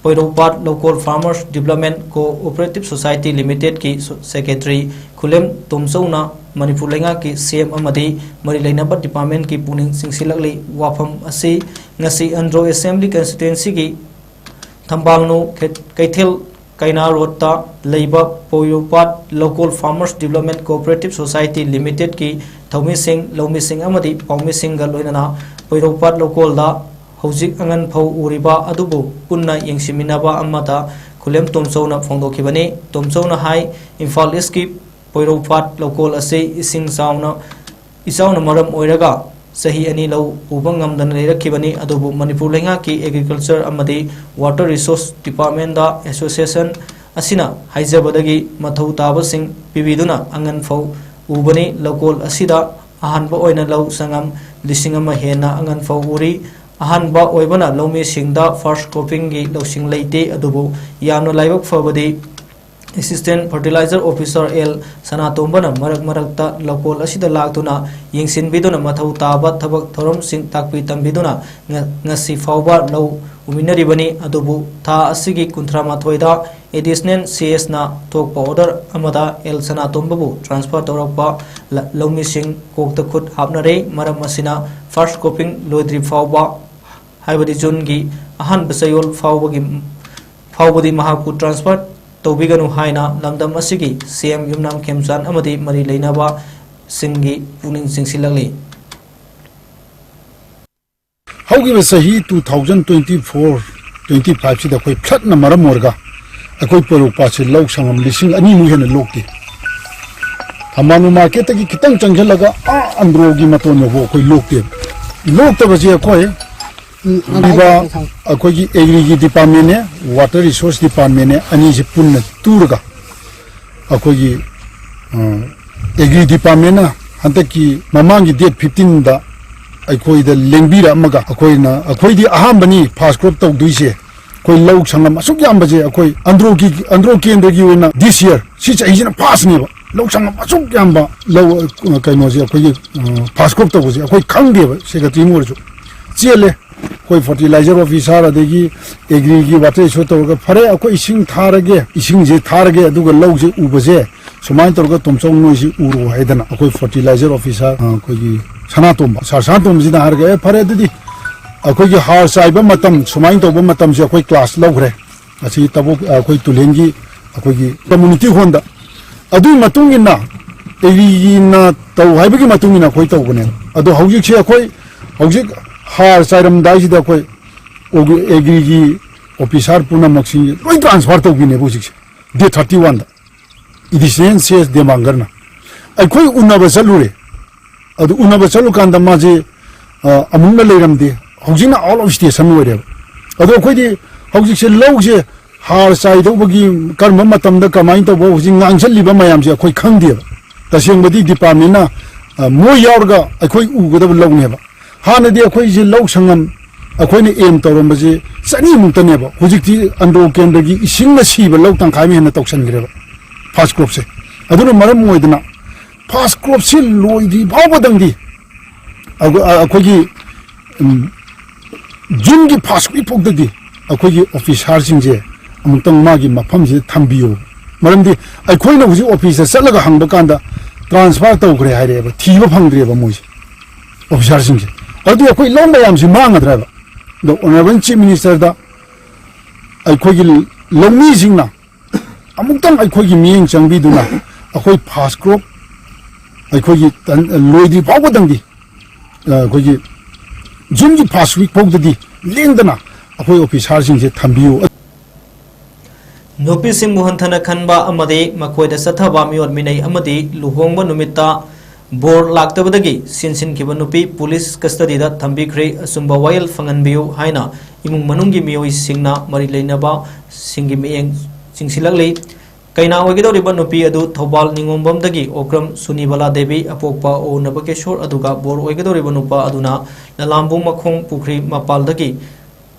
ꯄꯣꯏꯔꯧꯄꯥꯠ Local Farmers Development Cooperative Society Limitedꯀꯤ Secretary ꯈꯨꯂꯦꯝ ꯇꯣꯝꯆꯧꯅ Manipur ꯂꯩꯉꯥꯛꯀꯤ ꯁꯤ ꯑꯦꯝ ꯑꯃꯗꯤ ꯃꯔꯤ ꯂꯩꯅꯕ departmentꯀꯤ ꯄꯨꯛꯅꯤꯡ ꯆꯤꯡꯁꯤꯜꯂꯛꯂꯤ꯫ ꯋꯥꯐꯝ ꯑꯁꯤ ꯉꯁꯤ ꯑꯟꯗ꯭ꯔꯣ Assembly Constituencyꯒꯤ ꯊꯝꯕꯥꯜꯅꯨ ꯀꯩꯊꯦꯜ ꯀꯩꯅꯥ ꯔꯣꯗꯇ ꯂꯩꯕ ꯄꯣꯏꯔꯧꯄꯥꯠ Local Farmers Development Cooperative Society Limitedꯀꯤ ꯊꯧꯃꯤꯁꯤꯡ, ꯂꯧꯃꯤꯁꯤꯡ ꯑꯃꯗꯤ ꯄꯥꯎꯃꯤꯁꯤꯡꯒ ꯂꯣꯏꯅꯅ ꯄꯣꯏꯔꯧꯄꯥꯠ ꯂꯧꯀꯣꯜꯗ ꯍꯧꯖꯤꯛ ꯑꯉꯟ ꯐꯧ ꯎꯔꯤꯕ ꯑꯗꯨꯕꯨ ꯄꯨꯟꯅ ꯌꯦꯡꯁꯤꯟꯃꯤꯟꯅꯕ ꯑꯃꯗ ꯈꯨꯂꯦꯝ ꯇꯣꯝꯆꯧꯅ ꯐꯣꯡꯗꯣꯛꯈꯤꯕꯅꯤ꯫ ꯇꯣꯝꯆꯧꯅ ꯍꯥꯏ, ꯏꯝꯐꯥꯜ ꯏꯁꯀꯤ ꯄꯣꯏꯔꯧꯄꯥꯠ ꯂꯧꯀꯣꯜ ꯑꯁꯤ ꯏꯁꯤꯡ ꯆꯥꯎꯅ, ꯏꯆꯥꯎꯅ ꯃꯔꯝ ꯑꯣꯏꯔꯒ ꯆꯍꯤ ꯑꯅꯤ ꯂꯧ ꯎꯕ ꯉꯝꯗꯅ ꯂꯩꯔꯛꯈꯤꯕꯅꯤ꯫ ꯑꯗꯨꯕꯨ ꯃꯅꯤꯄꯨꯔ ꯂꯩꯉꯥꯛꯀꯤ Agriculture ꯑꯃꯗꯤ Water Resource Departmentꯗ Association ꯑꯁꯤꯅ ꯍꯥꯏꯖꯕꯗꯒꯤ ꯃꯊꯧ ꯇꯥꯕꯁꯤꯡ ꯄꯤꯕꯤꯗꯨꯅ ꯑꯉꯟ ꯐꯧ ꯎꯕꯅꯤ꯫ ꯂꯧꯀꯣꯜ ꯑꯁꯤꯗ ꯑꯍꯥꯟꯕ ꯑꯣꯏꯅ ꯂꯧ ꯁꯪꯉꯝ ꯂꯤꯁꯤꯡ ꯑꯃ ꯍꯦꯟꯅ ꯑꯉꯟ ꯐꯧ ꯎꯔꯤ꯫ ꯑꯍꯥꯟꯕ ꯑꯣꯏꯕꯅ ꯂꯧꯃꯤꯁꯤꯡꯗ first croppingꯒꯤ ꯂꯧꯁꯤꯡ ꯂꯩꯇꯦ꯫ ꯑꯗꯨꯕꯨ ꯌꯥꯝꯅ ꯂꯥꯏꯕꯛ ꯐꯕꯗꯤ Assistant Fertilizer Officer ꯑꯦꯜ ꯁꯅꯥꯇꯣꯝꯕꯅ ꯃꯔꯛ ꯃꯔꯛꯇ ꯂꯧꯀꯣꯜ ꯑꯁꯤꯗ ꯂꯥꯛꯇꯨꯅ ꯌꯦꯡꯁꯤꯟꯕꯤꯗꯨꯅ ꯃꯊꯧ ꯇꯥꯕ ꯊꯕꯛ ꯊꯧꯔꯝꯁꯤꯡ ꯇꯥꯛꯄꯤ ꯇꯝꯕꯤꯗꯨꯅ ꯉ-, ꯉꯁꯤ ꯐꯥꯎꯕ ꯂꯧ ꯎꯃꯤꯟꯅꯔꯤꯕꯅꯤ꯫ ꯑꯗꯨꯕꯨ ꯊꯥ ꯑꯁꯤꯒꯤ ꯀꯨꯟꯊ꯭ꯔꯥ ꯃꯥꯊꯣꯏꯗ Additional ꯁꯤ ꯑꯦꯁꯅ ꯊꯣꯛꯄ order ꯑꯃꯗ ꯑꯦꯜ ꯁꯅꯥꯇꯣꯝꯕꯕꯨ transfer ꯇꯧꯔꯛꯄ ꯂ-, ꯂꯧꯃꯤꯁꯤꯡ ꯀꯣꯛꯇ ꯈꯨꯠ ꯍꯥꯞꯅꯔꯦ꯫ ꯃꯔꯝ ꯑꯁꯤꯅ first cropping ꯂꯣꯏꯗ꯭ꯔꯤ ꯐꯥꯎꯕ, ꯍꯥꯏꯕꯗꯤ ꯖꯨꯟꯒꯤ ꯑꯍꯥꯟꯕ ꯆꯌꯣꯜ ꯐꯥꯎꯕꯒꯤ, ꯐꯥꯎꯕꯗꯤ ꯃꯍꯥꯛꯄꯨ transfer ꯇꯧꯕꯤꯒꯅꯨ ꯍꯥꯏꯅ ꯂꯝꯗꯝ ꯑꯁꯤꯒꯤ ꯁꯤ ꯑꯦꯝ ꯌꯨꯝꯅꯥꯝ ꯈꯦꯝꯆꯥꯟ ꯑꯃꯗꯤ ꯃꯔꯤ ꯂꯩꯅꯕꯁꯤꯡꯒꯤ ꯄꯨꯛꯅꯤꯡ ꯆꯤꯡꯁꯤꯜꯂꯛꯂꯤ꯫ ꯍꯧꯈꯤꯕ ꯆꯍꯤ two thousand twenty four twenty five ꯁꯤꯗ ꯑꯩꯈꯣꯏ floodꯅ ꯃꯔꯝ ꯑꯣꯏꯔꯒ ꯑꯩꯈꯣꯏ ꯄꯣꯔꯣꯝꯄꯥꯠꯁꯦ ꯂꯧ ꯁꯪꯉꯝ ꯂꯤꯁꯤꯡ ꯑꯅꯤꯃꯨꯛ ꯍꯦꯟꯅ ꯂꯣꯛꯇꯦ꯫ ꯊꯝꯕꯥꯂꯨ marketꯇꯒꯤ ꯈꯤꯇꯪ ꯆꯪꯁꯤꯜꯂꯒ ꯑꯥ ꯑꯟꯗ꯭ꯔꯣꯒꯤ ꯃꯇꯣꯟ ꯌꯧꯕ ꯑꯩꯈꯣꯏ ꯂꯣꯛꯇꯦꯕ꯫ ꯂꯣꯛꯇꯕꯁꯦ ꯑꯩꯈꯣꯏ ꯄꯤꯕ ꯑꯩꯈꯣꯏꯒꯤ agriꯒꯤ departmentꯅꯦ, water resource departmentꯅꯦ, ꯑꯅꯤꯁꯦ ꯄꯨꯟꯅ ꯇꯨꯔꯒ ꯑꯩꯈꯣꯏꯒꯤ ꯑ, agri departmentꯅ ꯍꯟꯗꯛꯀꯤ ꯃꯃꯥꯡꯒꯤ date fifteenꯗ ꯑꯩꯈꯣꯏꯗ ꯂꯦꯡꯕꯤꯔꯛꯑꯝꯃꯒ ꯑꯩꯈꯣꯏꯅ, ꯑꯩꯈꯣꯏꯗꯤ ꯑꯍꯥꯟꯕꯅꯤ first crop ꯇꯧꯗꯣꯏꯁꯦ꯫ ꯑꯩꯈꯣꯏ ꯂꯧ ꯁꯪꯉꯝ ꯑꯁꯨꯛ ꯌꯥꯝꯕꯁꯦ ꯑꯩꯈꯣꯏ ꯑꯟꯗ꯭ꯔꯣꯒꯤ, ꯑꯟꯗ꯭ꯔꯣ ꯀꯦꯟꯗ꯭ꯔꯒꯤ ꯑꯣꯏꯅ this year, ꯁꯤ ꯆꯍꯤꯁꯤꯅ firstꯅꯦꯕ꯫ ꯂꯧ ꯁꯪꯉꯝ ꯑꯁꯨꯛ ꯌꯥꯝꯕ ꯂꯧ, ꯑ, ꯀꯩꯅꯣꯁꯦ ꯑꯩꯈꯣꯏꯒꯤ, ꯑ, first crop ꯇꯧꯕꯁꯦ ꯑꯩꯈꯣꯏ ꯈꯪꯗꯦꯕ, secretaryꯅ ꯑꯣꯏꯔꯁꯨ꯫ ꯆꯦꯜꯂꯦ꯫ ꯑꯩꯈꯣꯏ fertilizer officer ꯑꯗꯒꯤ agriꯒꯤ water resource ꯇꯧꯔꯒ, "ꯐꯔꯦ, ꯑꯩꯈꯣꯏ ꯏꯁꯤꯡ ꯊꯥꯔꯒꯦ, ꯏꯁꯤꯡꯁꯦ ꯊꯥꯔꯒꯦ, ꯑꯗꯨꯒ ꯂꯧꯁꯦ ꯎꯕꯁꯦ ꯁꯨꯃꯥꯏꯅ ꯇꯧꯔꯒ ꯇꯣꯝꯆꯧ ꯅꯣꯏꯁꯤ ꯎꯔꯣ" ꯍꯥꯏꯗꯅ ꯑꯩꯈꯣꯏ fertilizer officer, ꯑ, ꯑꯩꯈꯣꯏꯒꯤ ꯁꯅꯥꯇꯣꯝꯕ, sir ꯁꯅꯥꯇꯣꯝꯕꯁꯤꯅ ꯍꯥꯏꯔꯒ, "ꯑꯦ, ꯐꯔꯦ, ꯑꯗꯨꯗꯤ ꯑꯩꯈꯣꯏꯒꯤ ꯍꯥꯔ ꯆꯥꯏꯕ ꯃꯇꯝ, ꯁꯨꯃꯥꯏꯅ ꯇꯧꯕ ꯃꯇꯝꯁꯦ ꯑꯩꯈꯣꯏ class ꯂꯧꯈ꯭ꯔꯦ"꯫ ꯑꯁꯤ ꯇꯕꯣꯛ, ꯑꯩꯈꯣꯏ ꯇꯨꯂꯦꯟꯒꯤ ꯑꯩꯈꯣꯏꯒꯤ community hallꯗ꯫ ꯑꯗꯨꯒꯤ ꯃꯇꯨꯡ ꯏꯟꯅ agriꯒꯤꯅ ꯇꯧ ꯍꯥꯏꯕꯒꯤ ꯃꯇꯨꯡ ꯏꯟꯅ ꯑꯩꯈꯣꯏ ꯇꯧꯕꯅꯦꯕ꯫ ꯑꯗꯣ ꯍꯧꯖꯤꯛꯁꯦ ꯑꯩꯈꯣꯏ ꯍꯧꯖꯤꯛ ꯍꯥꯔ ꯆꯥꯏꯔꯝꯗꯥꯏꯁꯤꯗ ꯑꯩꯈꯣꯏ ꯑꯣꯒꯤ-, agriꯒꯤ officer ꯄꯨꯝꯅꯃꯛꯁꯤ ꯂꯣꯏ transfer ꯇꯧꯕꯤꯅꯦꯕ ꯍꯧꯖꯤꯛꯁꯦ, date thirty oneꯗ꯫ Additional C S ꯗꯦꯃꯥꯡꯒꯔꯅ ꯑꯩꯈꯣꯏ ꯎꯅꯕ ꯆꯠꯂꯨꯔꯦ꯫ ꯑꯗꯨ ꯎꯅꯕ ꯆꯠꯂꯨꯀꯥꯟꯗ ꯃꯥꯁꯦ, ꯑ, ꯑꯃꯨꯛꯅ ꯂꯩꯔꯝꯗꯦ, ꯍꯧꯖꯤꯛꯅ out of station ꯑꯣꯏꯔꯦꯕ꯫ ꯑꯗꯣ ꯑꯩꯈꯣꯏꯗꯤ ꯍꯧꯖꯤꯛꯁꯦ ꯂꯧꯁꯦ ꯍꯥꯔ ꯆꯥꯏꯗꯧꯕꯒꯤ ꯀꯔꯝꯕ ꯃꯇꯝꯗ ꯀꯃꯥꯏꯅ ꯇꯧꯕ, ꯍꯧꯖꯤꯛ ꯉꯥꯡꯁꯤꯜꯂꯤꯕ ꯃꯌꯥꯝꯁꯦ ꯑꯩꯈꯣꯏ ꯈꯪꯗꯦꯕ꯫ ꯇꯁꯦꯡꯕꯗꯤ departmentꯅ, ꯑ, ꯃꯣꯏ ꯌꯥꯎꯔꯒ ꯑꯩꯈꯣꯏ ꯎꯒꯗꯕ ꯂꯧꯅꯦꯕ꯫ ꯍꯥꯟꯅꯗꯤ ꯑꯩꯈꯣꯏꯁꯦ ꯂꯧ ꯁꯪꯉꯝ ꯑꯩꯈꯣꯏꯅ aim ꯇꯧꯔꯝꯕꯁꯦ ꯆꯅꯤꯃꯨꯛꯇꯅꯦꯕ꯫ ꯍꯧꯖꯤꯛꯇꯤ ꯑꯟꯗ꯭ꯔꯣ ꯀꯦꯟꯗ꯭ꯔꯒꯤ ꯏꯁꯤꯡꯅ ꯁꯤꯕ ꯂꯧ ꯇꯪꯈꯥꯏ ꯑꯃ ꯍꯦꯟꯅ ꯇꯧꯁꯟꯈ꯭ꯔꯦꯕ first cropꯁꯦ꯫ ꯑꯗꯨꯅ ꯃꯔꯝ ꯑꯣꯏꯗꯅ first cropꯁꯤ ꯂꯣꯏꯗ꯭ꯔꯤ ꯐꯥꯎꯕꯗꯪꯗꯤ ꯑꯩꯈꯣꯏ-, ꯑꯩꯈꯣꯏꯒꯤ, ꯎꯝ, Juneꯒꯤ first week ꯐꯥꯎꯗꯗꯤ ꯑꯩꯈꯣꯏꯒꯤ officerꯁꯤꯡꯁꯦ ꯑꯃꯨꯛꯇꯪ ꯃꯥꯒꯤ ꯃꯐꯝꯁꯤꯗ ꯊꯝꯕꯤꯌꯣ꯫ ꯃꯔꯝꯗꯤ ꯑꯩꯈꯣꯏꯅ ꯍꯧꯖꯤꯛ officeꯇ ꯆꯠꯂꯒ ꯍꯪꯕ ꯀꯥꯟꯗ transfer ꯇꯧꯈ꯭ꯔꯦ ꯍꯥꯏꯔꯛꯑꯦꯕ, ꯊꯤꯕ ꯐꯪꯗ꯭ꯔꯦꯕ ꯃꯣꯏꯁꯦ, officerꯁꯤꯡꯁꯦ꯫ ꯑꯗꯨꯗꯤ ꯑꯩꯈꯣꯏ ꯂꯧ ꯃꯌꯥꯝꯁꯤ ꯃꯥꯡꯒꯗ꯭ꯔꯕ? ꯑꯗꯣ Honourable Chief Ministerꯗ ꯑꯩꯈꯣꯏꯒꯤ ꯂꯧꯃꯤꯁꯤꯡꯅ ꯑꯃꯨꯛꯇꯪ ꯑꯩꯈꯣꯏꯒꯤ ꯃꯤꯠꯌꯦꯡ ꯆꯪꯕꯤꯗꯨꯅ ꯑꯩꯈꯣꯏ first crop ꯑꯩꯈꯣꯏꯒꯤ ꯇꯟ-, ꯂꯣꯏꯗ꯭ꯔꯤ ꯐꯥꯎꯕꯗꯪꯗꯤ, ꯑ, ꯑꯩꯈꯣꯏꯒꯤ ꯖꯨꯟꯒꯤ ꯐꯥꯔꯁ ꯋꯤꯛ ꯐꯥꯎꯗꯗꯤ ꯂꯦꯡꯗꯅ ꯑꯩꯈꯣꯏ ꯑꯣꯐꯤꯁꯥꯔꯁꯤꯡꯁꯦ ꯊꯝꯕꯤꯌꯨ꯫ ꯅꯨꯄꯤꯁꯤꯡꯕꯨ ꯍꯟꯊꯅ ꯈꯟꯕ ꯑꯃꯗꯤ ꯃꯈꯣꯏꯗ ꯆꯠꯊꯕ ꯃꯤꯑꯣꯠ ꯃꯤꯅꯩ ꯑꯃꯗꯤ ꯂꯨꯍꯣꯡꯕ ꯅꯨꯃꯤꯠꯇ ꯕꯣꯔ ꯂꯥꯛꯇꯕꯗꯒꯤ ꯁꯤꯟꯁꯤꯟꯈꯤꯕ ꯅꯨꯄꯤ ꯄꯨꯂꯤꯁ ꯀꯁꯇꯗꯤꯗ ꯊꯝꯕꯤꯈ꯭ꯔꯦ꯫ ꯑꯆꯨꯝꯕ ꯋꯥꯌꯦꯜ ꯐꯪꯍꯟꯕꯤꯌꯨ ꯍꯥꯏꯅ ꯏꯃꯨꯡ ꯃꯅꯨꯡꯒꯤ ꯃꯤꯑꯣꯏꯁꯤꯡꯅ ꯃꯔꯤ ꯂꯩꯅꯕꯁꯤꯡꯒꯤ ꯃꯤꯠꯌꯦꯡ ꯆꯤꯡꯁꯤꯜꯂꯛꯂꯤ꯫ ꯀꯩꯅꯥ ꯑꯣꯏꯒꯗꯧꯔꯤꯕ ꯅꯨꯄꯤ ꯑꯗꯨ ꯊꯧꯕꯥꯜ ꯅꯤꯉꯣꯝꯕꯝꯗꯒꯤ ꯑꯣꯀ꯭ꯔꯝ ꯁꯨꯅꯤꯕꯂꯥ ꯗꯦꯕꯤ, ꯑꯄꯣꯛꯄ ꯑꯣ ꯅꯕꯀꯦꯁꯣꯔ, ꯑꯗꯨꯒ ꯕꯣꯔ ꯑꯣꯏꯒꯗꯧꯔꯤꯕ ꯅꯨꯄꯥ ꯑꯗꯨꯅ ꯂꯂꯥꯝꯕꯨꯡ ꯃꯈꯣꯡ ꯄꯨꯈ꯭ꯔꯤ ꯃꯄꯥꯜꯗꯒꯤ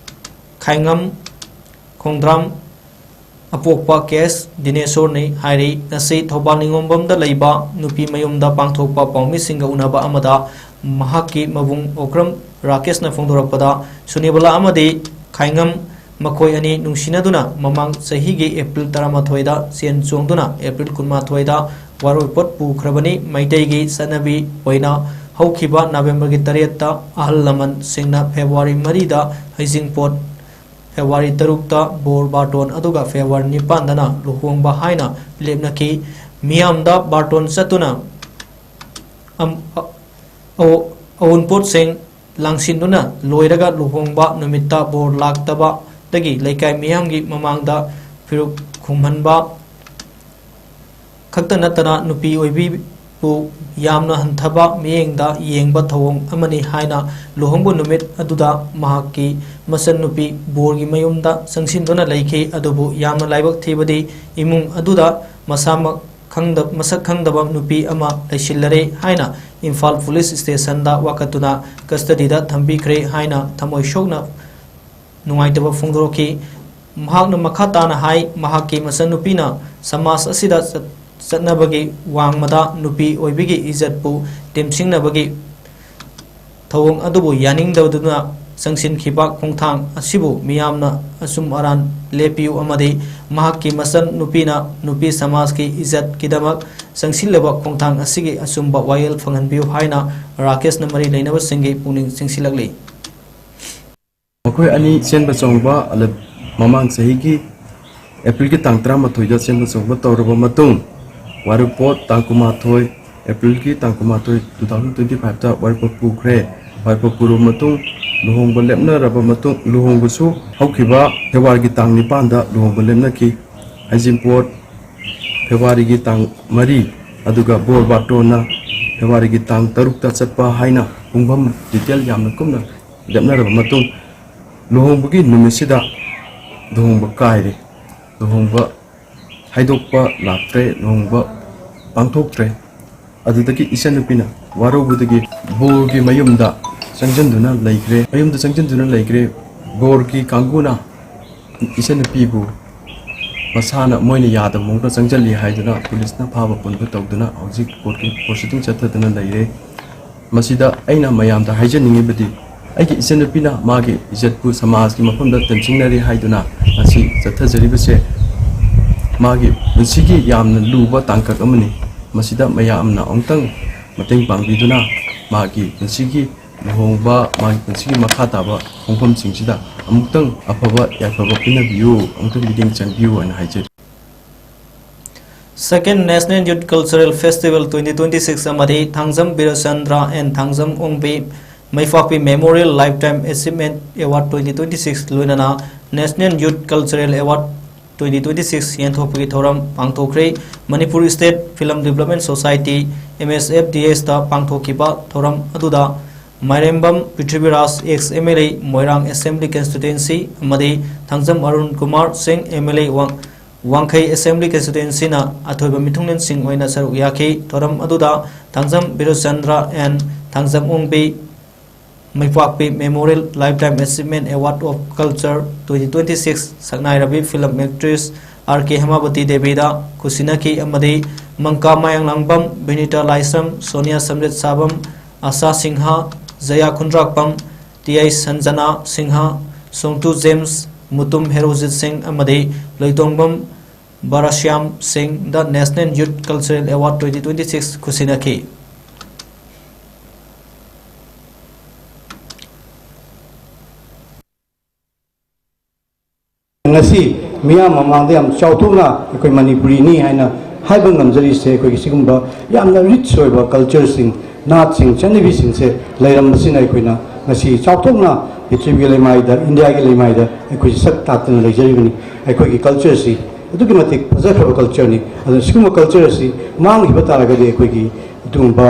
ꯈꯥꯏꯉꯝ ꯈꯣꯡꯗ꯭ꯔꯥꯝ, ꯑꯄꯣꯛꯄ ꯀꯦ ꯑꯦꯁ ꯗꯤꯅꯦꯁꯣꯔꯅꯤ ꯍꯥꯏꯔꯤ꯫ ꯉꯁꯤ ꯊꯧꯕꯥꯜ ꯅꯤꯉꯣꯝꯕꯝꯗ ꯂꯩꯕ ꯅꯨꯄꯤ ꯃꯌꯨꯝꯗ ꯄꯥꯡꯊꯣꯛꯄ ꯄꯥꯎꯃꯤꯁꯤꯡꯒ ꯎꯅꯕ ꯑꯃꯗ ꯃꯍꯥꯛꯀꯤ ꯃꯕꯨꯡ ꯑꯣꯀ꯭ꯔꯝ ꯔꯥꯀꯦꯁꯅ ꯐꯣꯡꯗꯣꯔꯛꯄꯗ, ꯁꯨꯅꯤꯕꯂꯥ ꯑꯃꯗꯤ ꯈꯥꯏꯉꯝ ꯃꯈꯣꯏ ꯑꯅꯤ ꯅꯨꯡꯁꯤꯅꯗꯨꯅ ꯃꯃꯥꯡ ꯆꯍꯤꯒꯤ ꯑꯦꯄ꯭ꯔꯤꯜ ꯇꯔꯥꯃꯥꯊꯣꯏꯗ ꯆꯦꯟ ꯆꯣꯡꯗꯨꯅ ꯑꯦꯄ꯭ꯔꯤꯜ ꯀꯨꯟꯃꯥꯊꯣꯏꯗ ꯋꯥꯔꯣꯏꯄꯣꯠ ꯄꯨꯈ꯭ꯔꯕꯅꯤ꯫ ꯃꯩꯇꯩꯒꯤ ꯆꯠꯅꯕꯤ ꯑꯣꯏꯅ ꯍꯧꯈꯤꯕ ꯅꯕꯦꯝꯕꯔꯒꯤ ꯇꯔꯦꯠꯇ ꯑꯍꯜ ꯂꯃꯟꯁꯤꯡꯅ ꯐꯦꯕ꯭ꯔꯨꯋꯥꯔꯤ ꯃꯔꯤꯗ ꯍꯩꯖꯤꯡꯄꯣꯠ, ꯐꯦꯕ꯭ꯔꯨꯋꯥꯔꯤ ꯇꯔꯨꯛꯇ ꯕꯣꯔ ꯕꯥꯔꯇꯣꯟ, ꯑꯗꯨꯒ ꯐꯦꯕ꯭ꯔꯨꯋꯥꯔꯤ ꯅꯤꯄꯥꯟꯗꯅ ꯂꯨꯍꯣꯡꯕ ꯍꯥꯏꯅ ꯂꯦꯞꯅꯈꯤ꯫ ꯃꯤꯌꯥꯝꯗ ꯕꯥꯔꯇꯣꯟ ꯆꯠꯇꯨꯅ ꯑꯝ-, ꯑ-, ꯑ-, ꯑꯋꯨꯟꯄꯣꯠꯁꯤꯡ ꯂꯥꯡꯁꯤꯟꯗꯨꯅ ꯂꯣꯏꯔꯒ ꯂꯨꯍꯣꯡꯕ ꯅꯨꯃꯤꯠꯇ ꯕꯣꯔ ꯂꯥꯛꯇꯕꯗꯒꯤ ꯂꯩꯀꯥꯏ ꯃꯤꯌꯥꯝꯒꯤ ꯃꯃꯥꯡꯗ ꯐꯤꯔꯨꯛ ꯈꯨꯝꯍꯟꯕ ꯈꯛꯇ ꯅꯠꯇꯅ ꯅꯨꯄꯤ ꯑꯣꯏꯕꯤꯕꯨ ꯌꯥꯝꯅ ꯍꯟꯊꯕ ꯃꯤꯠꯌꯦꯡꯗ ꯌꯦꯡꯕ ꯊꯧꯑꯣꯡ ꯑꯃꯅꯤ ꯍꯥꯏꯅ ꯂꯨꯍꯣꯡꯕ ꯅꯨꯃꯤꯠ ꯑꯗꯨꯗ ꯃꯍꯥꯛꯀꯤ ꯃꯆꯟꯅꯨꯄꯤ ꯕꯣꯔꯒꯤ ꯃꯌꯨꯝꯗ ꯆꯪꯁꯤꯟꯗꯨꯅ ꯂꯩꯈꯤ꯫ ꯑꯗꯨꯕꯨ ꯌꯥꯝꯅ ꯂꯥꯏꯕꯛ ꯊꯤꯕꯗꯤ ꯏꯃꯨꯡ ꯑꯗꯨꯗ ꯃꯁꯥꯃꯛ ꯈꯪꯗ-, ꯃꯁꯛ ꯈꯪꯗꯕ ꯅꯨꯄꯤ ꯑꯃ ꯂꯩꯁꯤꯜꯂꯔꯦ ꯍꯥꯏꯅ ꯏꯝꯐꯥꯜ ꯄꯨꯂꯤꯁ ꯁ꯭ꯇꯦꯁꯟꯗ ꯋꯥꯀꯠꯇꯨꯅ ꯀꯁꯇꯗꯤꯗ ꯊꯝꯕꯤꯈ꯭ꯔꯦ ꯍꯥꯏꯅ ꯊꯃꯣꯏ ꯁꯣꯛꯅ ꯅꯨꯡꯉꯥꯏꯇꯕ ꯐꯣꯡꯗꯣꯔꯛꯈꯤ꯫ ꯃꯍꯥꯛꯅ ꯃꯈꯥ ꯇꯥꯅ ꯍꯥꯏ, ꯃꯍꯥꯛꯀꯤ ꯃꯆꯟꯅꯨꯄꯤꯅ ꯁꯃꯥꯖ ꯑꯁꯤꯗ ꯆꯠ-, ꯆꯠꯅꯕꯒꯤ ꯋꯥꯡꯃꯗ ꯅꯨꯄꯤ ꯑꯣꯏꯕꯒꯤ ꯏꯖꯠꯄꯨ ꯇꯦꯝꯁꯤꯡꯅꯕꯒꯤ ꯊꯧꯑꯣꯡ ꯑꯗꯨꯕꯨ ꯌꯥꯅꯤꯡꯗꯗꯨꯅ ꯆꯪꯁꯤꯟꯈꯤꯕ ꯈꯣꯡꯊꯥꯡ ꯑꯁꯤꯕꯨ ꯃꯤꯌꯥꯝꯅ ꯑꯆꯨꯝ ꯑꯔꯥꯟ ꯂꯦꯞꯄꯤꯌꯨ ꯑꯃꯗꯤ ꯃꯍꯥꯛꯀꯤ ꯃꯆꯟ ꯅꯨꯄꯤꯅ ꯅꯨꯄꯤ ꯁꯃꯥꯖꯀꯤ ꯏꯖꯠꯀꯤꯗꯃꯛ ꯆꯪꯁꯤꯜꯂꯕ ꯈꯣꯡꯊꯥꯡ ꯑꯁꯤꯒꯤ ꯑꯆꯨꯝꯕ ꯋꯥꯌꯦꯜ ꯐꯪꯍꯟꯕꯤꯌꯨ ꯍꯥꯏꯅ ꯔꯥꯀꯦꯁꯅ ꯃꯔꯤ ꯂꯩꯅꯕꯁꯤꯡꯒꯤ ꯄꯨꯛꯅꯤꯡ ꯆꯤꯡꯁꯤꯜꯂꯛꯂꯤ꯫ ꯃꯈꯣꯏ ꯑꯅꯤ ꯆꯦꯟꯕ ꯆꯣꯡꯕ ꯑꯂ-, ꯃꯃꯥꯡ ꯆꯍꯤꯒꯤ ꯑꯦꯄ꯭ꯔꯤꯜꯒꯤ ꯇꯥꯡ ꯇꯔꯥꯃꯥꯊꯣꯏꯗ ꯆꯦꯟꯕ ꯆꯣꯡꯕ ꯇꯧꯔꯕ ꯃꯇꯨꯡ, ꯋꯥꯔꯨꯄꯣꯠ ꯇꯥꯡ ꯀꯨꯟꯃꯥꯊꯣꯏ, ꯑꯦꯄ꯭ꯔꯤꯜꯒꯤ ꯇꯥꯡ ꯀꯨꯟꯃꯥꯊꯣꯏ, two thousand twenty five ꯇ ꯋꯥꯔꯨꯄꯣꯠ ꯄꯨꯈ꯭ꯔꯦ꯫ ꯋꯥꯏꯄꯣꯛ ꯄꯨꯔꯕ ꯃꯇꯨꯡ, ꯂꯨꯍꯣꯡꯕ ꯂꯦꯞꯅꯔꯕ ꯃꯇꯨꯡ, ꯂꯨꯍꯣꯡꯕꯁꯨ ꯍꯧꯈꯤꯕ ꯐꯦꯕ꯭ꯔꯨꯋꯥꯔꯤꯒꯤ ꯇꯥꯡ ꯅꯤꯄꯥꯟꯗ ꯂꯨꯍꯣꯡꯕ ꯂꯦꯞꯅꯈꯤ꯫ ꯍꯩꯖꯤꯡꯄꯣꯠ ꯐꯦꯕ꯭ꯔꯨꯋꯥꯔꯤꯒꯤ ꯇꯥꯡ ꯃꯔꯤ, ꯑꯗꯨꯒ ꯕꯣꯔ ꯕꯥꯔꯇꯣꯟꯅ ꯐꯦꯕ꯭ꯔꯨꯋꯥꯔꯤꯒꯤ ꯇꯥꯡ ꯇꯔꯨꯛꯇ ꯆꯠꯄ ꯍꯥꯏꯅ ꯄꯨꯡꯐꯝ detail ꯌꯥꯝꯅ ꯀꯨꯞꯅ ꯂꯦꯞꯅꯔꯕ ꯃꯇꯨꯡ, ꯂꯨꯍꯣꯡꯕꯒꯤ ꯅꯨꯃꯤꯠꯁꯤꯗ ꯂꯨꯍꯣꯡꯕ ꯀꯥꯏꯔꯦ꯫ ꯂꯨꯍꯣꯡꯕ ꯍꯥꯏꯗꯣꯛꯄ ꯂꯥꯛꯇ꯭ꯔꯦ, ꯂꯨꯍꯣꯡꯕ ꯄꯥꯡꯊꯣꯛꯇ꯭ꯔꯦ꯫ ꯑꯗꯨꯗꯒꯤ ꯏꯆꯟꯅꯨꯄꯤꯅ ꯋꯥꯔꯧꯕꯗꯒꯤ ꯕꯣꯔꯒꯤ ꯃꯌꯨꯝꯗ ꯆꯪꯁꯤꯟꯗꯨꯅ ꯂꯩꯈ꯭ꯔꯦ꯫ ꯃꯌꯨꯝꯗ ꯆꯪꯁꯤꯟꯗꯨꯅ ꯂꯩꯈ꯭ꯔꯦ꯫ ꯕꯣꯔꯒꯤ ꯀꯥꯡꯕꯨꯅ ꯏꯆꯟꯅꯨꯄꯤꯕꯨ ꯃꯁꯥꯅ, ꯃꯣꯏꯅ ꯌꯥꯗꯕ ꯃꯑꯣꯡꯗ ꯆꯪꯁꯤꯜꯂꯤ ꯍꯥꯏꯗꯨꯅ ꯄꯨꯂꯤꯁꯅ ꯐꯥꯕ ꯄꯨꯟꯕ ꯇꯧꯗꯨꯅ ꯍꯧꯖꯤꯛ ꯀꯣꯔꯠꯀꯤ ꯄ꯭ꯔꯣꯁꯤꯗꯤꯡ ꯆꯠꯊꯗꯨꯅ ꯂꯩꯔꯦ꯫ ꯃꯁꯤꯗ ꯑꯩꯅ ꯃꯌꯥꯝꯗ ꯍꯥꯏꯖꯅꯤꯡꯉꯤꯕꯗꯤ, ꯑꯩꯒꯤ ꯏꯆꯟꯅꯨꯄꯤꯅ ꯃꯥꯒꯤ ꯏꯖꯠꯄꯨ ꯁꯃꯥꯖꯀꯤ ꯃꯐꯝꯗ ꯇꯦꯟꯁꯤꯡꯅꯔꯦ ꯍꯥꯏꯗꯨꯅ ꯉꯁꯤ ꯆꯠꯊꯖꯔꯤꯕꯁꯦ ꯃꯥꯒꯤ ꯄꯨꯟꯁꯤꯒꯤ ꯌꯥꯝꯅ ꯂꯨꯕ ꯇꯥꯡꯀꯛ ꯑꯃꯅꯤ꯫ ꯃꯁꯤꯗ ꯃꯌꯥꯝꯅ ꯑꯃꯨꯛꯇꯪ ꯃꯇꯦꯡ ꯄꯥꯡꯕꯤꯗꯨꯅ ꯃꯥꯒꯤ ꯄꯨꯟꯁꯤꯒꯤ ꯂꯨꯍꯣꯡꯕ, ꯃꯥꯒꯤ ꯄꯨꯟꯁꯤꯒꯤ ꯃꯈꯥ ꯇꯥꯕ ꯈꯣꯡꯐꯝꯁꯤꯡꯁꯤꯗ ꯑꯃꯨꯛꯇꯪ ꯑꯐꯕ ꯌꯥꯏꯐꯕ ꯄꯤꯅꯕꯤꯌꯨ, ꯑꯃꯨꯛꯇꯪ ꯃꯤꯠꯌꯦꯡ ꯆꯪꯕꯤꯌꯨ ꯍꯥꯏꯅ ꯍꯥꯏꯖꯔꯤ꯫ Second National Youth Cultural Festival twenty twenty-six ꯑꯃꯗꯤ Thangjam ꯕꯤꯔꯆꯟꯗ꯭ꯔ and Thangjam Ongbi ꯃꯩꯄꯥꯛꯄꯤ Memorial Lifetime Achievement Award twenty twenty-six ꯂꯣꯏꯅꯅ National Youth Cultural Award twenty twenty-six ꯌꯦꯟꯊꯣꯛꯄꯒꯤ ꯊꯧꯔꯝ ꯄꯥꯡꯊꯣꯛꯈ꯭ꯔꯦ꯫ Manipur State Film Development Society, M S F D S ꯇ ꯄꯥꯡꯊꯣꯛꯈꯤꯕ ꯊꯧꯔꯝ ꯑꯗꯨꯗ ꯃꯥꯏꯔꯦꯝꯕꯝ Prithviraj, ex M L A, Moirang Assembly Constituency, ꯑꯃꯗꯤ ꯊꯥꯡꯖꯝ ꯑꯔꯨꯟ ꯀꯨꯃꯥꯔ ꯁꯤꯡ, M L A, ꯋꯥꯡ-, ꯋꯥꯡꯈꯩ Assembly Constituency ꯅ ꯑꯊꯣꯏꯕ ꯃꯤꯊꯨꯡꯂꯦꯟꯁꯤꯡ ꯑꯣꯏꯅ ꯁꯔꯨꯛ ꯌꯥꯈꯤ꯫ ꯊꯧꯔꯝ ꯑꯗꯨꯗ Thangjam ꯕꯤꯔꯆꯟꯗ꯭ꯔ and Thangjam Ongbi ꯃꯩꯄꯥꯛꯄꯤ Memorial Lifetime Achievement Award of Culture twenty twenty-six ꯁꯛꯅꯥꯏꯔꯕꯤ film actress R K ꯍꯦꯃꯥꯕꯇꯤ ꯗꯦꯕꯤꯗ ꯈꯨꯠꯁꯤꯟꯅꯈꯤ ꯑꯃꯗꯤ ꯃꯪꯀꯥ ꯃꯌꯥꯡꯂꯥꯡꯕꯝ, ꯕꯤꯅꯤꯇꯥ ꯂꯥꯏꯁ꯭ꯔꯝ, ꯁꯣꯅꯤꯌꯥ ꯁꯝꯖꯦꯠꯁꯥꯕꯝ, ꯑꯁꯥ ꯁꯤꯡꯍ, ꯖꯌꯥ ꯈꯨꯟꯗ꯭ꯔꯥꯛꯄꯝ, T I ꯁꯟꯖꯅꯥ Singh, ꯁꯣꯡꯇꯨ James, Mutum Herojit ꯁꯤꯡ ꯑꯃꯗꯤ ꯂꯣꯏꯇꯣꯡꯕꯝ ꯕꯔꯥꯁ꯭ꯌꯥꯝ ꯁꯤꯡꯗ National Youth Cultural Award twenty twenty-six ꯈꯨꯠꯁꯤꯟꯅꯈꯤ꯫ ꯉꯁꯤ ꯃꯤꯌꯥꯝ ꯃꯃꯥꯡꯗ ꯌꯥꯝ ꯆꯥꯎꯊꯣꯛꯅ ꯑꯩꯈꯣꯏ ꯃꯅꯤꯄꯨꯔꯤꯅꯤ ꯍꯥꯏꯅ ꯍꯥꯏꯕ ꯉꯝꯖꯔꯤꯁꯦ ꯑꯩꯈꯣꯏꯒꯤ ꯁꯤꯒꯨꯝꯕ ꯌꯥꯝꯅ ꯔꯤꯆ ꯑꯣꯏꯕ ꯀꯜꯆꯔꯁꯤꯡ, ꯅꯥꯠꯁꯤꯡ, ꯆꯠꯅꯕꯤꯁꯤꯡꯁꯦ ꯂꯩꯔꯝꯕꯁꯤꯅ ꯑꯩꯈꯣꯏꯅ ꯉꯁꯤ ꯆꯥꯎꯊꯣꯛꯅ ꯄ꯭ꯔꯤꯊꯤꯕꯤꯒꯤ ꯂꯩꯃꯥꯏꯗ, ꯏꯟꯗꯤꯌꯥꯒꯤ ꯂꯩꯃꯥꯏꯗ ꯑꯩꯈꯣꯏꯁꯤ ꯁꯛ ꯇꯥꯛꯇꯨꯅ ꯂꯩꯖꯔꯤꯕꯅꯤ꯫ ꯑꯩꯈꯣꯏꯒꯤ ꯀꯜꯆꯔꯁꯤ ꯑꯗꯨꯛꯀꯤ ꯃꯇꯤꯛ ꯐꯖꯈ꯭ꯔꯕ ꯀꯜꯆꯔꯅꯤ꯫ ꯑꯗꯨꯅ ꯁꯤꯒꯨꯝꯕ ꯀꯜꯆꯔ ꯑꯁꯤ ꯃꯥꯡꯈꯤꯕ ꯇꯥꯔꯒꯗꯤ ꯑꯩꯈꯣꯏꯒꯤ ꯑꯗꯨꯒꯨꯝꯕ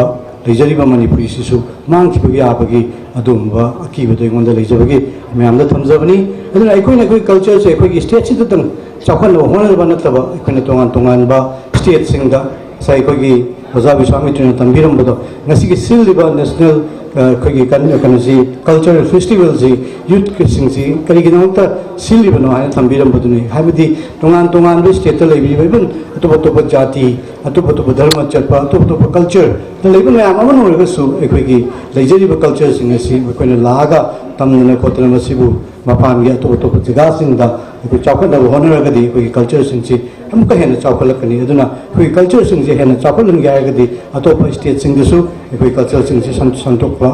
ꯂꯩꯖꯔꯤꯕ ꯃꯅꯤꯄꯨꯔꯤꯁꯤꯁꯨ ꯃꯥꯡꯈꯤꯕ ꯌꯥꯕꯒꯤ ꯑꯗꯨꯒꯨꯝꯕ ꯑꯀꯤꯕꯗꯣ ꯑꯩꯉꯣꯟꯗ ꯂꯩꯖꯕꯒꯤ ꯃꯌꯥꯝꯗ ꯊꯝꯖꯕꯅꯤ꯫ ꯑꯗꯨꯅ ꯑꯩꯈꯣꯏꯅ ꯑꯩꯈꯣꯏꯒꯤ ꯀꯜꯆꯔꯁꯦ ꯑꯩꯈꯣꯏꯒꯤ ꯁ꯭ꯇꯦꯠꯁꯤꯗꯇꯪ ꯆꯥꯎꯈꯠꯅꯕ ꯍꯣꯠꯅꯕ ꯅꯠꯇꯕ, ꯑꯩꯈꯣꯏꯅ ꯇꯣꯉꯥꯟ ꯇꯣꯉꯥꯟꯕ ꯁ꯭ꯇꯦꯠꯁꯤꯡꯗ, ꯉꯁꯥꯏ ꯑꯩꯈꯣꯏꯒꯤ ꯑꯣꯖꯥ ꯕꯤꯁ꯭ꯋꯥꯃꯤꯇ꯭ꯔꯅ ꯇꯝꯕꯤꯔꯝꯕꯗꯣ, ꯉꯁꯤꯒꯤ ꯁꯤꯜꯂꯤꯕ ꯅꯦꯁꯅꯦꯜ, ꯑ, ꯑꯩꯈꯣꯏꯒꯤ ꯀꯟ-, ꯀꯩꯅꯣꯁꯤ, ꯀꯜꯆꯔꯦꯜ ꯐꯦꯁꯇꯤꯚꯦꯜꯁꯤ, ꯌꯨꯠꯁꯤꯡꯁꯤ ꯀꯔꯤꯒꯤꯗꯃꯛꯇ ꯁꯤꯜꯂꯤꯕꯅꯣ ꯍꯥꯏꯅ ꯊꯝꯕꯤꯔꯝꯕꯗꯨꯅꯤ꯫ ꯍꯥꯏꯕꯗꯤ ꯇꯣꯉꯥꯟ ꯇꯣꯉꯥꯟꯕ ꯁ꯭ꯇꯦꯠꯇ ꯂꯩꯕꯤꯔꯤꯕ, ꯏꯚꯟ ꯑꯇꯣꯞ ꯑꯇꯣꯞꯄ ꯖꯥꯇꯤ, ꯑꯇꯣꯞ ꯑꯇꯣꯞꯄ ꯙꯔꯃ ꯆꯠꯄ, ꯑꯇꯣꯞ ꯑꯇꯣꯞꯄ ꯀꯜꯆꯔꯗ ꯂꯩꯕ ꯃꯌꯥꯝ ꯑꯃꯅ ꯑꯣꯏꯔꯒꯁꯨ ꯑꯩꯈꯣꯏꯒꯤ ꯂꯩꯖꯔꯤꯕ ꯀꯜꯆꯔꯁꯤꯡ ꯑꯁꯤ ꯃꯈꯣꯏꯅ ꯂꯥꯛꯑꯒ ꯇꯝꯗꯅ ꯈꯣꯠꯇꯅ ꯃꯁꯤꯕꯨ ꯃꯄꯥꯟꯒꯤ ꯑꯇꯣꯞ ꯑꯇꯣꯞꯄ ꯖꯒꯥꯁꯤꯡꯗ ꯑꯩꯈꯣꯏ ꯆꯥꯎꯈꯠꯅꯕ ꯍꯣꯠꯅꯔꯒꯗꯤ ꯑꯩꯈꯣꯏꯒꯤ ꯀꯜꯆꯔꯁꯤꯡꯁꯤ ꯑꯃꯨꯛꯀ ꯍꯦꯟꯅ ꯆꯥꯎꯈꯠꯂꯛꯀꯅꯤ꯫ ꯑꯗꯨꯅ ꯑꯩꯈꯣꯏꯒꯤ ꯀꯜꯆꯔꯁꯤꯡꯁꯦ ꯍꯦꯟꯅ ꯆꯥꯎꯈꯠꯍꯟꯒꯦ ꯍꯥꯏꯔꯒꯗꯤ ꯑꯇꯣꯞꯄ ꯁ꯭ꯇꯦꯠꯁꯤꯡꯗꯁꯨ ꯑꯩꯈꯣꯏ ꯀꯜꯆꯔꯁꯤꯡꯁꯦ ꯁꯟ-, ꯁꯟꯗꯣꯛꯄ,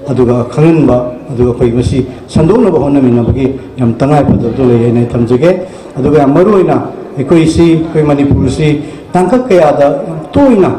ꯑꯗꯨꯒ ꯈꯪꯍꯟꯕ, ꯑꯗꯨꯒ ꯑꯩꯈꯣꯏ ꯃꯁꯤ ꯁꯟꯗꯣꯛꯅꯕ ꯍꯣꯠꯅꯃꯤꯟꯅꯕꯒꯤ ꯌꯥꯝ ꯇꯉꯥꯏ ꯐꯗꯕꯗꯣ ꯂꯩ ꯍꯥꯏꯅ ꯑꯩ ꯊꯝꯖꯒꯦ꯫ ꯑꯗꯨꯒ ꯌꯥꯝ ꯃꯔꯨ ꯑꯣꯏꯅ ꯑꯩꯈꯣꯏꯁꯤ, ꯑꯩꯈꯣꯏ ꯃꯅꯤꯄꯨꯔꯁꯤ ꯇꯥꯡꯀꯛ ꯀꯌꯥꯗ ꯌꯥꯝ ꯇꯣꯏꯅ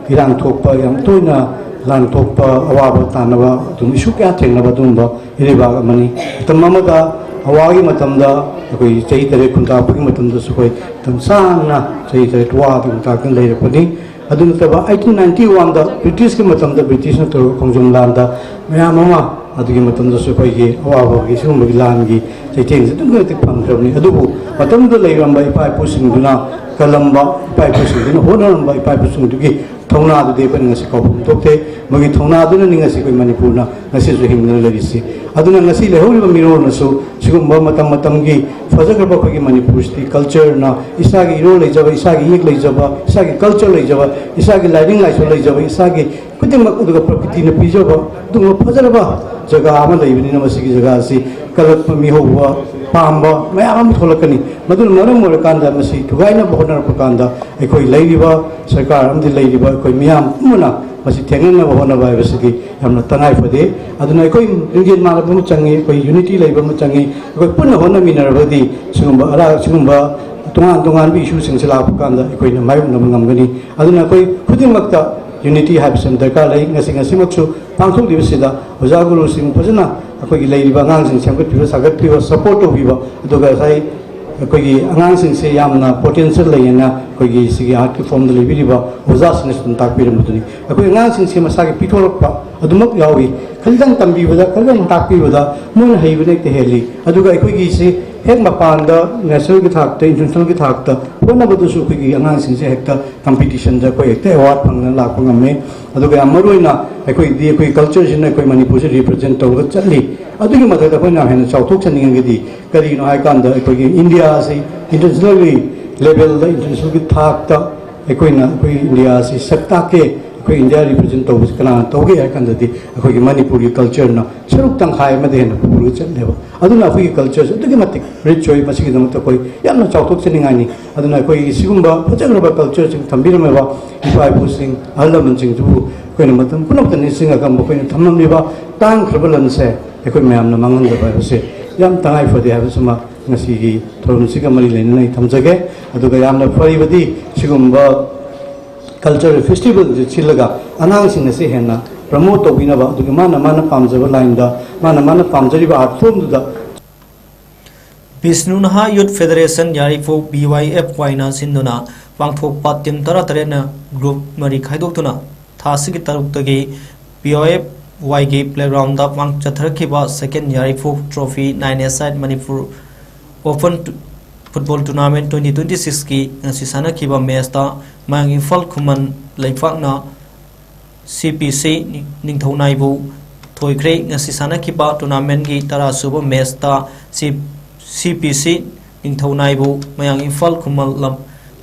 ꯏꯔꯥꯡ ꯊꯣꯛꯄ, ꯌꯥꯝ ꯇꯣꯏꯅ ꯂꯥꯟ ꯊꯣꯛꯄ, ꯑꯋꯥꯕ ꯇꯥꯅꯕ ꯑꯗꯨꯝ ꯏꯁꯨ ꯀꯌꯥ ꯊꯦꯡꯅꯕ ꯑꯗꯨꯒꯨꯝꯕ ꯏꯔꯩꯕꯥꯛ ꯑꯃꯅꯤ꯫ ꯃꯇꯝ ꯑꯃꯗ ꯑꯋꯥꯒꯤ ꯃꯇꯝꯗ ꯑꯩꯈꯣꯏ ꯆꯍꯤ ꯇꯔꯦꯠ ꯈꯨꯟꯇꯥꯛꯄꯒꯤ ꯃꯇꯝꯗꯁꯨ ꯑꯩꯈꯣꯏ ꯃꯇꯝ ꯁꯥꯡꯅ ꯆꯍꯤ ꯇꯔꯦꯠ ꯋꯥꯗꯨꯒꯤ ꯃꯇꯥꯡꯗ ꯂꯩꯔꯛꯄꯅꯤ꯫ ꯑꯗꯨ ꯅꯠꯇꯕ eighteen ninety one ꯗ ꯕ꯭ꯔꯤꯇꯤꯁꯀꯤ ꯃꯇꯝꯗ, ꯕ꯭ꯔꯤꯇꯤꯁꯅ ꯇꯧꯔꯤꯕ ꯈꯣꯡꯖꯣꯝ ꯂꯥꯟꯗ ꯃꯌꯥꯝ ꯑꯃ ꯑꯗꯨꯒꯤ ꯃꯇꯝꯗꯁꯨ ꯑꯩꯈꯣꯏꯒꯤ ꯑꯋꯥꯕꯒꯤ ꯁꯤꯒꯨꯝꯕꯒꯤ ꯂꯥꯟꯒꯤ ꯆꯩꯊꯦꯡꯁꯦ ꯑꯗꯨꯛꯀꯤ ꯃꯇꯤꯛ ꯐꯪꯈ꯭ꯔꯕꯅꯤ꯫ ꯑꯗꯨꯕꯨ ꯃꯇꯝꯗꯨꯗ ꯂꯩꯔꯝꯕ ꯏꯄꯥ ꯏꯄꯨꯁꯤꯡꯗꯨꯅ ꯀꯜꯂꯝꯕ, ꯏꯄꯥ ꯏꯄꯨꯁꯤꯡꯗꯨꯅ ꯍꯣꯠꯅꯔꯝꯕ, ꯏꯄꯥ ꯏꯄꯨꯁꯤꯡꯗꯨꯒꯤ ꯊꯧꯅꯥꯗꯨꯗꯤ ꯑꯩꯈꯣꯏꯅ ꯉꯁꯤ ꯀꯥꯎꯐꯝ ꯊꯣꯛꯇꯦ꯫ ꯃꯣꯏꯒꯤ ꯊꯧꯅꯥꯗꯨꯅꯅꯤ ꯉꯁꯤ ꯑꯩꯈꯣꯏ ꯃꯅꯤꯄꯨꯔꯅ ꯉꯁꯤꯁꯨ ꯍꯤꯡꯗꯨꯅ ꯂꯩꯔꯤꯁꯤ꯫ ꯑꯗꯨꯅ ꯉꯁꯤ ꯂꯩꯍꯧꯔꯤꯕ ꯃꯤꯔꯣꯜꯅꯁꯨ ꯁꯤꯒꯨꯝꯕ ꯃꯇꯝ ꯃꯇꯝꯒꯤ ꯐꯖꯈ꯭ꯔꯕ ꯑꯩꯈꯣꯏꯒꯤ ꯃꯅꯤꯄꯨꯔꯁꯤꯗꯤ ꯀꯜꯆꯔꯅ, ꯏꯁꯥꯒꯤ ꯏꯔꯣꯜ ꯂꯩꯖꯕ, ꯏꯁꯥꯒꯤ ꯏꯌꯦꯛ ꯂꯩꯖꯕ, ꯏꯁꯥꯒꯤ ꯀꯜꯆꯔ ꯂꯩꯖꯕ, ꯏꯁꯥꯒꯤ ꯂꯥꯏꯅꯤꯡ ꯂꯥꯏꯁꯣꯟ ꯂꯩꯖꯕ, ꯏꯁꯥꯒꯤ ꯈꯨꯗꯤꯡꯃꯛ, ꯑꯗꯨꯒ ꯄ꯭ꯔꯀ꯭ꯔꯤꯇꯤꯅ ꯄꯤꯖꯕ ꯑꯗꯨꯒꯨꯝꯕ ꯐꯖꯔꯕ ꯖꯒꯥ ꯑꯃ ꯂꯩꯕꯅꯤꯅ ꯃꯁꯤꯒꯤ ꯖꯒꯥ ꯑꯁꯤ ꯀꯜꯂꯛꯄ, ꯃꯤꯍꯧꯕ ꯄꯥꯝꯕ ꯃꯌꯥꯝ ꯑꯃ ꯊꯣꯛꯂꯛꯀꯅꯤ꯫ ꯃꯗꯨꯅ ꯃꯔꯝ ꯑꯣꯏꯔꯀꯥꯟꯗ ꯃꯁꯤ ꯊꯨꯒꯥꯏꯅꯕ ꯍꯣꯠꯅꯔꯛꯄ ꯀꯥꯟꯗ ꯑꯩꯈꯣꯏ ꯂꯩꯔꯤꯕ ꯁꯔꯀꯥꯔ ꯑꯃꯗꯤ ꯂꯩꯔꯤꯕ ꯑꯩꯈꯣꯏ ꯃꯤꯌꯥꯝ ꯄꯨꯝꯕꯅ ꯃꯁꯤ ꯊꯦꯡꯅꯅꯕ ꯍꯣꯠꯅꯕ ꯍꯥꯏꯕꯁꯤꯗꯤ ꯌꯥꯝꯅ ꯇꯉꯥꯏ ꯐꯗꯦ꯫ ꯑꯗꯨꯅ ꯑꯩꯈꯣꯏ ꯂꯤꯡꯖꯦꯜ ꯃꯥꯟꯅꯕ ꯑꯃ ꯆꯪꯉꯤ, ꯑꯩꯈꯣꯏ ꯌꯨꯅꯤꯇꯤ ꯂꯩꯕ ꯑꯃ ꯆꯪꯉꯤ꯫ ꯑꯩꯈꯣꯏ ꯄꯨꯟꯅ ꯍꯣꯠꯅꯃꯤꯟꯅꯔꯕꯗꯤ ꯁꯤꯒꯨꯝꯕ ꯑꯔꯥ-, ꯁꯤꯒꯨꯝꯕ ꯇꯣꯉꯥꯟ ꯇꯣꯉꯥꯟꯕ ꯏꯁꯨꯁꯤꯡꯁꯦ ꯂꯥꯛꯄ ꯀꯥꯟꯗ ꯑꯩꯈꯣꯏꯅ ꯃꯥꯌꯣꯛꯅꯕ ꯉꯝꯒꯅꯤ꯫ ꯑꯗꯨꯅ ꯑꯩꯈꯣꯏ ꯈꯨꯗꯤꯡꯃꯛꯇ ꯌꯨꯅꯤꯇꯤ ꯍꯥꯏꯕꯁꯤ ꯑꯃ ꯗꯔꯀꯥꯔ ꯂꯩ꯫ ꯉꯁꯤ ꯉꯁꯤꯃꯛꯁꯨ ꯄꯥꯡꯊꯣꯛꯂꯤꯕꯁꯤꯗ ꯑꯣꯖꯥ ꯒꯨꯔꯨꯁꯤꯡ ꯐꯖꯅ ꯑꯩꯈꯣꯏꯒꯤ ꯂꯩꯔꯤꯕ ꯑꯉꯥꯡꯁꯤꯡ ꯁꯦꯝꯒꯠꯄꯤꯕ, ꯁꯥꯒꯠꯄꯤꯕ, ꯁꯄꯣꯔꯠ ꯇꯧꯕꯤꯕ, ꯑꯗꯨꯒ ꯉꯁꯥꯏ ꯑꯩꯈꯣꯏꯒꯤ ꯑꯉꯥꯡꯁꯤꯡꯁꯦ ꯌꯥꯝꯅ ꯄꯣꯇꯦꯟꯁꯤꯌꯦꯜ ꯂꯩꯌꯦꯅ ꯑꯩꯈꯣꯏꯒꯤ ꯁꯤꯒꯤ ꯑꯥꯔꯠꯀꯤ ꯐꯣꯝꯗ ꯂꯩꯕꯤꯔꯤꯕ ꯑꯣꯖꯥꯁꯤꯡꯅꯁꯨ ꯑꯗꯨꯝ ꯇꯥꯛꯄꯤꯔꯝꯕꯗꯨꯅꯤ꯫ ꯑꯩꯈꯣꯏ ꯑꯉꯥꯡꯁꯤꯡꯁꯦ ꯃꯁꯥꯒꯤ ꯄꯤꯊꯣꯔꯛꯄ ꯑꯗꯨꯃꯛ ꯌꯥꯎꯏ꯫ ꯈꯖꯤꯛꯇꯪ ꯇꯝꯕꯤꯕꯗ, ꯈꯖꯤꯛꯇꯪ ꯇꯥꯛꯄꯤꯕꯗ ꯃꯣꯏꯅ ꯍꯩꯕꯅ ꯍꯦꯛꯇ ꯍꯦꯜꯂꯤ꯫ ꯑꯗꯨꯒ ꯑꯩꯈꯣꯏꯒꯤꯁꯤ ꯍꯦꯛ ꯃꯄꯥꯟꯗ ꯅꯦꯁꯅꯦꯜꯒꯤ ꯊꯥꯛꯇ, ꯏꯟꯇꯔꯅꯦꯁꯅꯦꯜꯒꯤ ꯊꯥꯛꯇ ꯍꯣꯠꯅꯕꯗꯁꯨ ꯑꯩꯈꯣꯏꯒꯤ ꯑꯉꯥꯡꯁꯤꯡꯁꯦ ꯍꯦꯛꯇ ꯀꯝꯄꯤꯇꯤꯁꯟꯗ ꯑꯩꯈꯣꯏ ꯍꯦꯛꯇ ꯑꯦꯋꯥꯔꯗ ꯐꯪꯗꯅ ꯂꯥꯛꯄ ꯉꯝꯃꯦ꯫ ꯑꯗꯨꯒ ꯌꯥꯝ ꯃꯔꯨꯑꯣꯏꯅ ꯑꯩꯈꯣꯏꯗꯤ ꯑꯩꯈꯣꯏ ꯀꯜꯆꯔꯁꯤꯅ ꯑꯩꯈꯣꯏ ꯃꯅꯤꯄꯨꯔꯁꯦ ꯔꯤꯄ꯭ꯔꯖꯦꯟ ꯇꯧꯔꯒ ꯆꯠꯂꯤ꯫ ꯑꯗꯨꯒꯤ ꯃꯊꯛꯇ ꯑꯩꯈꯣꯏꯅ ꯍꯦꯟꯅ ꯆꯥꯎꯊꯣꯛꯆꯅꯤꯡꯉꯒꯗꯤ ꯀꯔꯤꯒꯤꯅꯣ ꯍꯥꯏ ꯀꯥꯟꯗ ꯑꯩꯈꯣꯏꯒꯤ ꯏꯟꯗꯤꯌꯥ ꯑꯁꯤ ꯏꯟꯇꯔꯅꯦꯁꯅꯦꯜꯒꯤ ꯂꯦꯚꯦꯜꯗ, ꯏꯟꯇꯔꯅꯦꯁꯅꯦꯜꯒꯤ ꯊꯥꯛꯇ ꯑꯩꯈꯣꯏꯅ ꯑꯩꯈꯣꯏ ꯏꯟꯗꯤꯌꯥ ꯑꯁꯤ ꯁꯛ ꯇꯥꯛꯀꯦ, ꯑꯩꯈꯣꯏ ꯏꯟꯗꯤꯌꯥ ꯔꯤꯄ꯭ꯔꯖꯦꯟ ꯇꯧꯕꯁꯤ ꯀꯅꯥꯅ ꯇꯧꯒꯦ ꯍꯥꯏ ꯀꯥꯟꯗꯗꯤ ꯑꯩꯈꯣꯏꯒꯤ ꯃꯅꯤꯄꯨꯔꯒꯤ ꯀꯜꯆꯔꯅ ꯁꯔꯨꯛ ꯇꯪꯈꯥꯏ ꯑꯃꯗ ꯍꯦꯟꯅ ꯄꯨꯔꯒ ꯆꯠꯂꯦꯕ꯫ ꯑꯗꯨꯅ ꯑꯩꯈꯣꯏꯒꯤ ꯀꯜꯆꯔꯁꯦ ꯑꯗꯨꯛꯀꯤ ꯃꯇꯤꯛ ꯔꯤꯆ ꯑꯣꯏ꯫ ꯃꯁꯤꯒꯤꯗꯃꯛꯇ ꯑꯩꯈꯣꯏ ꯌꯥꯝꯅ ꯆꯥꯎꯊꯣꯛꯆꯅꯤꯡꯉꯥꯏꯅꯤ꯫ ꯑꯗꯨꯅ ꯑꯩꯈꯣꯏꯒꯤ ꯁꯤꯒꯨꯝꯕ ꯐꯖꯈ꯭ꯔꯕ ꯀꯜꯆꯔꯁꯤꯡ ꯊꯝꯕꯤꯔꯝꯃꯤꯕ ꯏꯄꯥ ꯏꯄꯨꯁꯤꯡ, ꯑꯍꯜ ꯂꯃꯟꯁꯤꯡꯁꯤꯕꯨ ꯑꯩꯈꯣꯏꯅ ꯃꯇꯝ ꯄꯨꯝꯅꯃꯛꯇ ꯅꯤꯡꯁꯤꯡꯉꯒ ꯃꯈꯣꯏꯅ ꯊꯝꯂꯝꯂꯤꯕ ꯇꯥꯡꯈ꯭ꯔꯕ ꯂꯟꯁꯦ ꯑꯩꯈꯣꯏ ꯃꯌꯥꯝꯅ ꯃꯥꯡꯍꯟꯗꯕ ꯍꯥꯏꯕꯁꯦ ꯌꯥꯝ ꯇꯉꯥꯏ ꯐꯗꯦ ꯍꯥꯏꯕꯁꯤꯃ ꯉꯁꯤꯒꯤ ꯊꯧꯔꯝꯁꯤꯒ ꯃꯔꯤ ꯂꯩꯅꯅ ꯑꯩ ꯊꯝꯖꯒꯦ꯫ ꯑꯗꯨꯒ ꯌꯥꯝꯅ ꯐꯔꯤꯕꯗꯤ ꯁꯤꯒꯨꯝꯕ ꯀꯜꯆꯔꯦꯜ ꯐꯦꯁꯇꯤꯚꯦꯜꯁꯦ ꯁꯤꯜꯂꯒ ꯑꯉꯥꯡꯁꯤꯡ ꯑꯁꯤ ꯍꯦꯟꯅ ꯄ꯭ꯔꯃꯣꯠ ꯇꯧꯕꯤꯅꯕ, ꯑꯗꯨꯒ ꯃꯥꯅ ꯃꯥꯅ ꯄꯥꯝꯖꯕ ꯂꯥꯏꯟꯗ, ꯃꯥꯅ ꯃꯥꯅ ꯄꯥꯝꯖꯔꯤꯕ ꯑꯥꯔꯠ ꯐꯣꯝꯗꯨꯗ ꯕꯤꯁꯅꯨ ꯅꯍꯥ ꯌꯨꯠ ꯐꯦꯗꯔꯦꯁꯟ ꯌꯥꯏꯔꯤꯄꯣꯛ, ꯕꯤ ꯋꯥꯏ ꯑꯦꯐ ꯋꯥꯏꯅ ꯁꯤꯟꯗꯨꯅ ꯄꯥꯡꯊꯣꯛꯄ ꯇꯤꯝ ꯇꯔꯥꯇꯔꯦꯠꯅ ꯒ꯭ꯔꯨꯞ ꯃꯔꯤ ꯈꯥꯏꯗꯣꯛꯇꯨꯅ ꯊꯥ ꯑꯁꯤꯒꯤ ꯇꯔꯨꯛꯇꯒꯤ ꯕꯤ ꯋꯥꯏ ꯑꯦꯐ ꯋꯥꯏꯒꯤ ꯄ꯭ꯂꯦꯒ꯭ꯔꯥꯎꯟꯗ ꯄꯥꯡ-, ꯆꯠꯊꯔꯛꯈꯤꯕ ꯁꯦꯀꯦꯟ ꯌꯥꯏꯔꯤꯄꯣꯛ trophy nine a side Manipur open ꯇꯨ-, ꯐꯨꯠꯕꯣꯜ ꯇꯣꯔꯅꯥꯃꯦꯟ ꯇ꯭ꯋꯦꯟꯇꯤ ꯇ꯭ꯋꯦꯟꯇꯤ ꯁꯤꯛꯁꯀꯤ ꯉꯁꯤ ꯁꯥꯟꯅꯈꯤꯕ ꯃꯦꯆꯇ ꯃꯌꯥꯡ ꯏꯝꯐꯥꯜ ꯈꯨꯃꯟ ꯂꯩꯄꯥꯛꯅ ꯁꯤ ꯄꯤ ꯁꯤ ꯅꯤꯡꯊꯧꯅꯥꯏꯕꯨ ꯊꯣꯏꯈ꯭ꯔꯦ꯫ ꯉꯁꯤ ꯁꯥꯟꯅꯈꯤꯕ ꯇꯣꯔꯅꯥꯃꯦꯟꯒꯤ ꯇꯔꯥꯁꯨꯕ ꯃꯦꯆꯇ ꯁꯤ, ꯁꯤ ꯄꯤ ꯁꯤ ꯅꯤꯡꯊꯧꯅꯥꯏꯕꯨ ꯃꯌꯥꯡ ꯏꯝꯐꯥꯜ ꯈꯨꯃꯟ ꯂꯝ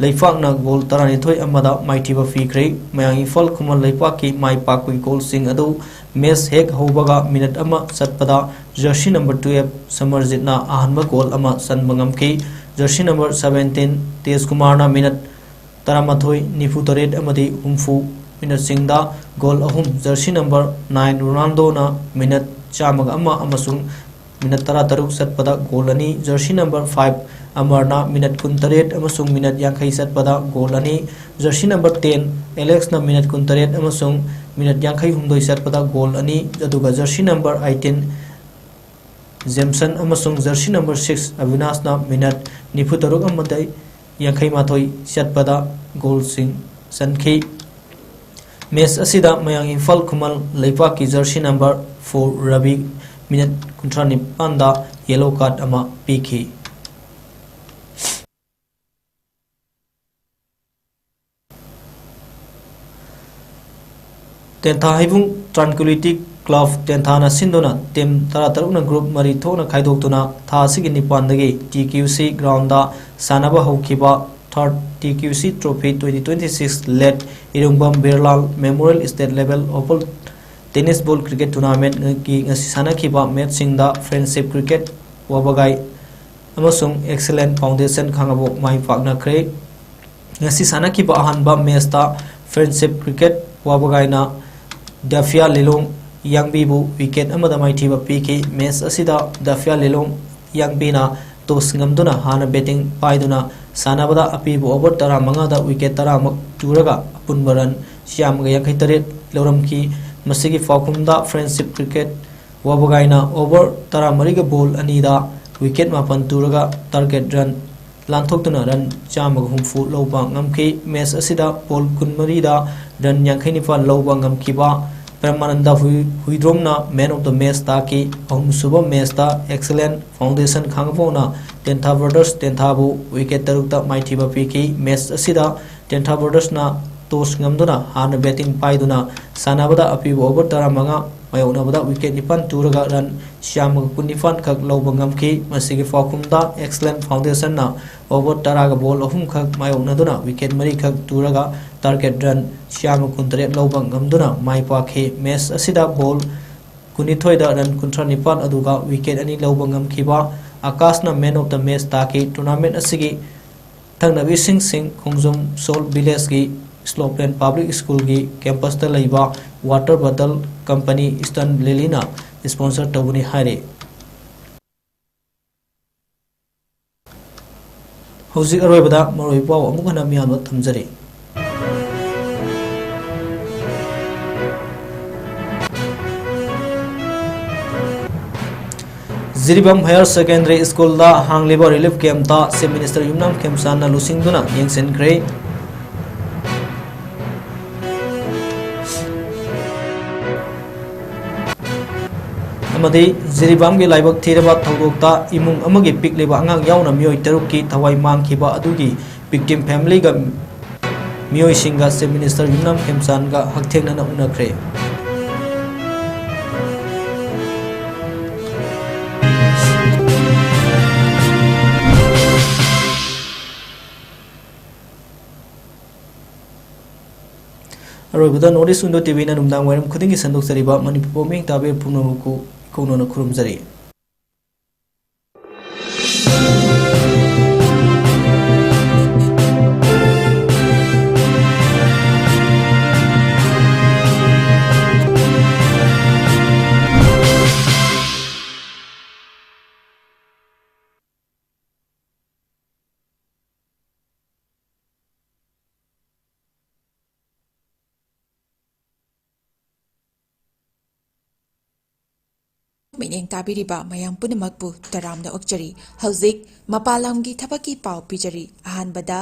ꯂꯩꯄꯥꯛꯅ ꯒꯣꯜ ꯇꯔꯥꯅꯤꯊꯣꯏ ꯑꯃꯗ ꯃꯥꯏꯊꯤꯕ ꯄꯤꯈ꯭ꯔꯦ꯫ ꯃꯌꯥꯡ ꯏꯝꯐꯥꯜ ꯈꯨꯃꯟ ꯂꯩꯄꯥꯛꯀꯤ ꯃꯥꯏ ꯄꯥꯛꯄꯒꯤ ꯒꯣꯜꯁꯤꯡ ꯑꯗꯨ ꯃꯦꯆ ꯍꯦꯛ ꯍꯧꯕꯒ ꯃꯤꯅꯠ ꯑꯃ ꯆꯠꯄꯗ ꯖꯔꯁꯤ ꯅꯝꯕꯔ ꯇꯨꯌꯦꯜꯐ ꯁꯃꯔꯖꯤꯠꯅ ꯑꯍꯥꯟꯕ ꯒꯣꯜ ꯑꯃ ꯆꯟꯕ ꯉꯝꯈꯤ꯫ ꯖꯔꯁꯤ ꯅꯝꯕꯔ ꯁꯕꯦꯟꯇꯤꯟ ꯇꯦꯖꯀꯨꯃꯥꯔꯅ ꯃꯤꯅꯠ ꯇꯔꯥꯃꯥꯊꯣꯏ, ꯅꯤꯐꯨ ꯇꯔꯦꯠ ꯑꯃꯗꯤ ꯍꯨꯝꯐꯨ ꯃꯤꯅꯠꯁꯤꯡꯗ ꯒꯣꯜ ꯑꯍꯨꯝ, ꯖꯔꯁꯤ ꯅꯝꯕꯔ ꯅꯥꯏꯟ ꯔꯣꯅꯥꯜꯗꯣꯅ ꯃꯤꯅꯠ ꯆꯥꯝꯃꯒ ꯑꯃ ꯑꯃꯁꯨꯡ ꯃꯤꯅꯠ ꯇꯔꯥꯇꯔꯨꯛ ꯆꯠꯄꯗ ꯒꯣꯜ ꯑꯅꯤ, ꯖꯔꯁꯤ ꯅꯝꯕꯔ ꯐꯥꯏꯚ ꯑꯃꯔꯅ ꯃꯤꯅꯠ ꯀꯨꯟꯇꯔꯦꯠ ꯑꯃꯁꯨꯡ ꯃꯤꯅꯠ ꯌꯥꯡꯈꯩ ꯆꯠꯄꯗ ꯒꯣꯜ ꯑꯅꯤ, ꯖꯔꯁꯤ ꯅꯝꯕꯔ ꯇꯦꯟ ꯑꯦꯂꯦꯛꯁꯅ ꯃꯤꯅꯠ ꯀꯨꯟꯇꯔꯦꯠ ꯑꯃꯁꯨꯡ ꯃꯤꯅꯠ ꯌꯥꯡꯈꯩ ꯍꯨꯝꯗꯣꯏ ꯆꯠꯄꯗ ꯒꯣꯜ ꯑꯅꯤ, ꯑꯗꯨꯒ ꯖꯔꯁꯤ ꯅꯝꯕꯔ ꯑꯩꯠꯇꯤꯟ ꯖꯦꯝꯁꯟ ꯑꯃꯁꯨꯡ ꯖꯔꯁꯤ ꯅꯝꯕꯔ ꯁꯤꯛꯁ ꯑꯕꯤꯅꯥꯁꯅ ꯃꯤꯅꯠ ꯅꯤꯐꯨꯇꯔꯨꯛ ꯑꯃꯗꯤ ꯌꯥꯡꯈꯩ ꯃꯥꯊꯣꯏ ꯆꯠꯄꯗ ꯒꯣꯜꯁꯤꯡ ꯆꯟꯈꯤ꯫ ꯃꯦꯆ ꯑꯁꯤꯗ ꯃꯌꯥꯡ ꯏꯝꯐꯥꯜ ꯈꯨꯃꯟ ꯂꯩꯄꯥꯛꯀꯤ jersey number four Rabi minute ꯀꯨꯟꯊ꯭ꯔꯥ ꯅꯤꯄꯥꯟꯗ ꯌꯦꯂꯣ ꯀꯥꯔꯗ ꯑꯃ ꯄꯤꯈꯤ꯫ ꯇꯦꯟꯊꯥ ꯍꯩꯕꯨꯡ ꯇ꯭ꯔꯥꯟꯀ꯭ꯋꯤꯂꯤꯇꯤ ꯀ꯭ꯂꯕ ꯇꯦꯟꯊꯥꯅ ꯁꯤꯟꯗꯨꯅ ꯇꯤꯝ ꯇꯔꯥꯇꯔꯨꯛꯅ ꯒ꯭ꯔꯨꯞ ꯃꯔꯤ ꯊꯣꯛꯅ ꯈꯥꯏꯗꯣꯛꯇꯨꯅ ꯊꯥ ꯑꯁꯤꯒꯤ ꯅꯤꯄꯥꯟꯗꯒꯤ ꯇꯤ ꯀ꯭ꯌꯨ ꯁꯤ ꯒ꯭ꯔꯥꯎꯟꯗ ꯁꯥꯟꯅꯕ ꯍꯧꯈꯤꯕ ꯊꯥꯔꯠ T Q C trophy twenty twenty six late Irungbam Birlal memorial state level open tennis ball cricket ꯇꯣꯔꯅꯥꯃꯦꯟꯠꯀꯤ ꯉꯁꯤ ꯁꯥꯟꯅꯈꯤꯕ ꯃꯦꯆꯁꯤꯡꯗ ꯐ꯭ꯔꯦꯟꯗꯁꯤꯞ ꯀ꯭ꯔꯤꯀꯦꯠ ꯋꯥꯕꯒꯥꯏ ꯑꯃꯁꯨꯡ ꯑꯦꯛꯁꯦꯂꯦꯟ ꯐꯥꯎꯟꯗꯦꯁꯟ ꯈꯥꯉꯕꯣꯛ ꯃꯥꯏ ꯄꯥꯛꯅꯈ꯭ꯔꯦ꯫ ꯉꯁꯤ ꯁꯥꯟꯅꯈꯤꯕ ꯑꯍꯥꯟꯕ ꯃꯦꯆꯇ ꯐ꯭ꯔꯦꯟꯗꯁꯤꯞ ꯀ꯭ꯔꯤꯀꯦꯠ ꯋꯥꯕꯒꯥꯏꯅ ꯗꯥꯐꯤꯌꯥ ꯂꯤꯂꯣꯡ ꯌꯥꯡꯕꯤꯕꯨ ꯋꯤꯀꯦꯠ ꯑꯃꯗ ꯃꯥꯏꯊꯤꯕ ꯄꯤꯈꯤ꯫ ꯃꯦꯆ ꯑꯁꯤꯗ ꯗꯥꯐꯤꯌꯥ ꯂꯤꯂꯣꯡ ꯌꯥꯡꯕꯤꯅ ꯇꯣꯁ ꯉꯝꯗꯨꯅ ꯍꯥꯟꯅ ꯕꯦꯇꯤꯡ ꯄꯥꯏꯗꯨꯅ ꯁꯥꯟꯅꯕꯗ ꯑꯄꯤꯕ ꯑꯣꯚꯔ ꯇꯔꯥꯃꯉꯥꯗ ꯋꯤꯀꯦꯠ ꯇꯔꯥꯃꯨꯛ ꯇꯨꯔꯒ ꯑꯄꯨꯟꯕ ꯔꯟ ꯆꯥꯝꯃꯒ ꯌꯥꯡꯈꯩ ꯇꯔꯦꯠ ꯂꯧꯔꯝꯈꯤ꯫ ꯃꯁꯤꯒꯤ ꯐꯥꯎꯈꯨꯝꯗ ꯐ꯭ꯔꯦꯟꯗꯁꯤꯞ ꯀ꯭ꯔꯤꯀꯦꯠ ꯋꯥꯕꯒꯥꯏꯅ ꯑꯣꯚꯔ ꯇꯔꯥꯃꯔꯤꯒ ꯕꯣꯜ ꯑꯅꯤꯗ ꯋꯤꯀꯦꯠ ꯃꯥꯄꯟ ꯇꯨꯔꯒ ꯇꯥꯔꯒꯦꯠ ꯔꯟ ꯂꯥꯟꯊꯣꯛꯇꯨꯅ ꯔꯟ ꯆꯥꯝꯃꯒ ꯍꯨꯝꯐꯨ ꯂꯧꯕ ꯉꯝꯈꯤ꯫ ꯃꯦꯆ ꯑꯁꯤꯗ ꯕꯣꯜ ꯀꯨꯟꯃꯔꯤꯗ ꯔꯟ ꯌꯥꯡꯈꯩ ꯅꯤꯄꯥꯟ ꯂꯧꯕ ꯉꯝꯈꯤꯕ ꯄ꯭ꯔꯦꯃꯥꯅꯟꯗ ꯍꯨꯏ-, ꯍꯨꯏꯗ꯭ꯔꯣꯝꯅ ꯃꯦꯟ ꯑꯣꯐ ꯗ ꯃꯦꯆ ꯇꯥꯈꯤ꯫ ꯑꯍꯨꯝꯁꯨꯕ ꯃꯦꯆꯇ ꯑꯦꯛꯁꯦꯂꯦꯟ ꯐꯥꯎꯟꯗꯦꯁꯟ ꯈꯥꯉꯕꯣꯛꯅ ꯇꯦꯟꯊꯥ ꯕ꯭ꯔꯗꯔꯁ ꯇꯦꯟꯊꯥꯕꯨ ꯋꯤꯀꯦꯠ ꯇꯔꯨꯛꯇ ꯃꯥꯏꯊꯤꯕ ꯄꯤꯈꯤ꯫ ꯃꯦꯆ ꯑꯁꯤꯗ ꯇꯦꯟꯊꯥ ꯕ꯭ꯔꯗꯔꯁꯅ ꯇꯣꯁ ꯉꯝꯗꯨꯅ ꯍꯥꯟꯅ ꯕꯦꯇꯤꯡ ꯄꯥꯏꯗꯨꯅ ꯁꯥꯟꯅꯕꯗ ꯑꯄꯤꯕ ꯑꯣꯚꯔ ꯇꯔꯥꯃꯉꯥ ꯃꯥꯌꯣꯛꯅꯕꯗ ꯋꯤꯀꯦꯠ ꯅꯤꯄꯥꯟ ꯇꯨꯔꯒ ꯔꯟ ꯆꯥꯝꯃꯒ ꯀꯨꯟꯅꯤꯄꯥꯟ ꯈꯛ ꯂꯧꯕ ꯉꯝꯈꯤ꯫ ꯃꯁꯤꯒꯤ ꯐꯥꯎꯈꯨꯝꯗ ꯑꯦꯛꯁꯦꯂꯦꯟ ꯐꯥꯎꯟꯗꯦꯁꯟꯅ ꯑꯣꯚꯔ ꯇꯔꯥꯒ ꯕꯣꯜ ꯑꯍꯨꯝꯈꯛ ꯃꯥꯌꯣꯛꯅꯗꯨꯅ ꯋꯤꯀꯦꯠ ꯃꯔꯤꯈꯛ ꯇꯨꯔꯒ ꯇꯥꯔꯒꯦꯠ ꯔꯟ ꯆꯥꯝꯃ ꯀꯨꯟꯇꯔꯦꯠ ꯂꯧꯕ ꯉꯝꯗꯨꯅ ꯃꯥꯏ ꯄꯥꯛꯈꯤ꯫ ꯃꯦꯆ ꯑꯁꯤꯗ ꯕꯣꯜ ꯀꯨꯟꯅꯤꯊꯣꯏꯗ ꯔꯟ ꯀꯨꯟꯊ꯭ꯔꯥ ꯅꯤꯄꯥꯟ ꯑꯗꯨꯒ ꯋꯤꯀꯦꯠ ꯑꯅꯤ ꯂꯧꯕ ꯉꯝꯈꯤꯕ ꯑꯀꯥꯁꯅ ꯃꯦꯟ ꯑꯣꯐ ꯗ ꯃꯦꯆ ꯇꯥꯈꯤ꯫ ꯇꯣꯔꯅꯥꯃꯦꯟꯠ ꯑꯁꯤꯒꯤ ꯊꯛꯅꯕ ꯏꯁꯤꯡꯁꯤꯡ ꯈꯣꯡꯖꯣꯝ ꯁꯣꯜ ꯚꯤꯂꯦꯖꯀꯤ ꯁ꯭ꯂꯣꯞꯂꯦꯟ ꯄꯥꯕ꯭ꯂꯤꯛ ꯁ꯭ꯀꯨꯜꯒꯤ ꯀꯦꯝꯄꯁꯇ ꯂꯩꯕ ꯋꯥꯇꯔ ꯕꯇꯜ ꯀꯝꯄꯅꯤ ꯏꯁꯇꯔꯟ ꯂꯤꯂꯤꯅ ꯏꯁꯄꯣꯟꯁꯔ ꯇꯧꯕꯅꯤ ꯍꯥꯏꯔꯤ꯫ ꯍꯧꯖꯤꯛ ꯑꯔꯣꯏꯕꯗ ꯃꯔꯨꯑꯣꯏꯕ ꯄꯥꯎ ꯑꯃꯨꯛ ꯍꯟꯅ ꯃꯤꯌꯥꯝꯗ ꯊꯝꯖꯔꯤ꯫ ꯖꯤꯔꯤꯕꯥꯝ ꯍꯥꯌꯔ ꯁꯦꯀꯦꯟꯗꯔꯤ ꯁ꯭ꯀꯨꯜꯗ ꯍꯥꯡꯂꯤꯕ ꯔꯤꯂꯤꯐ ꯀꯦꯝꯞꯇ ꯆꯤꯐ ꯃꯤꯅꯤꯁꯇꯔ ꯌꯨꯝꯅꯥꯝ ꯈꯦꯝꯆꯥꯟꯅ ꯂꯨꯆꯤꯡꯗꯨꯅ ꯌꯦꯡꯁꯤꯟꯈ꯭ꯔꯦ꯫ ꯑꯃꯗꯤ ꯖꯤꯔꯤꯕꯥꯝꯒꯤ ꯂꯥꯏꯕꯛ ꯊꯤꯔꯕ ꯊꯧꯗꯣꯛꯇ ꯏꯃꯨꯡ ꯑꯃꯒꯤ ꯄꯤꯛꯂꯤꯕ ꯑꯉꯥꯡ ꯌꯥꯎꯅ ꯃꯤꯑꯣꯏ ꯇꯔꯨꯛꯀꯤ ꯊꯋꯥꯏ ꯃꯥꯡꯈꯤꯕ ꯑꯗꯨꯒꯤ ꯚꯤꯛꯇꯤꯝ ꯐꯦꯃꯤꯂꯤꯒ ꯃꯤꯑꯣꯏꯁꯤꯡꯒ ꯆꯤꯐ ꯃꯤꯅꯤꯁꯇꯔ ꯌꯨꯝꯅꯥꯝ ꯈꯦꯝꯆꯥꯟꯒ ꯍꯛꯊꯦꯡꯅꯅ ꯎꯅꯈ꯭ꯔꯦ꯫ ꯑꯔꯣꯏꯕꯗ North East Window ꯇꯤꯚꯤꯅ ꯅꯨꯃꯤꯗꯥꯡ ꯋꯥꯏꯔꯝ ꯈꯨꯗꯤꯡꯒꯤ ꯁꯟꯗꯣꯛꯆꯔꯤꯕ ꯃꯅꯤꯄꯨꯔ ꯄꯥꯎꯃꯤ ꯇꯥꯕꯤꯕ ꯄꯨꯝꯅꯃꯛꯄꯨ ꯏꯀꯧꯅꯅ ꯈꯨꯔꯨꯝꯖꯔꯤ꯫ ꯃꯤꯠꯌꯦꯡ ꯇꯥꯕꯤꯔꯤꯕ ꯃꯌꯥꯝ ꯄꯨꯝꯅꯃꯛꯄꯨ ꯇꯔꯥꯝꯅ ꯑꯣꯛꯆꯔꯤ꯫ ꯍꯧꯖꯤꯛ ꯃꯄꯥꯟ ꯂꯝꯒꯤ ꯊꯕꯛꯀꯤ ꯄꯥꯎ ꯄꯤꯖꯔꯤ꯫ ꯑꯍꯥꯟꯕꯗ,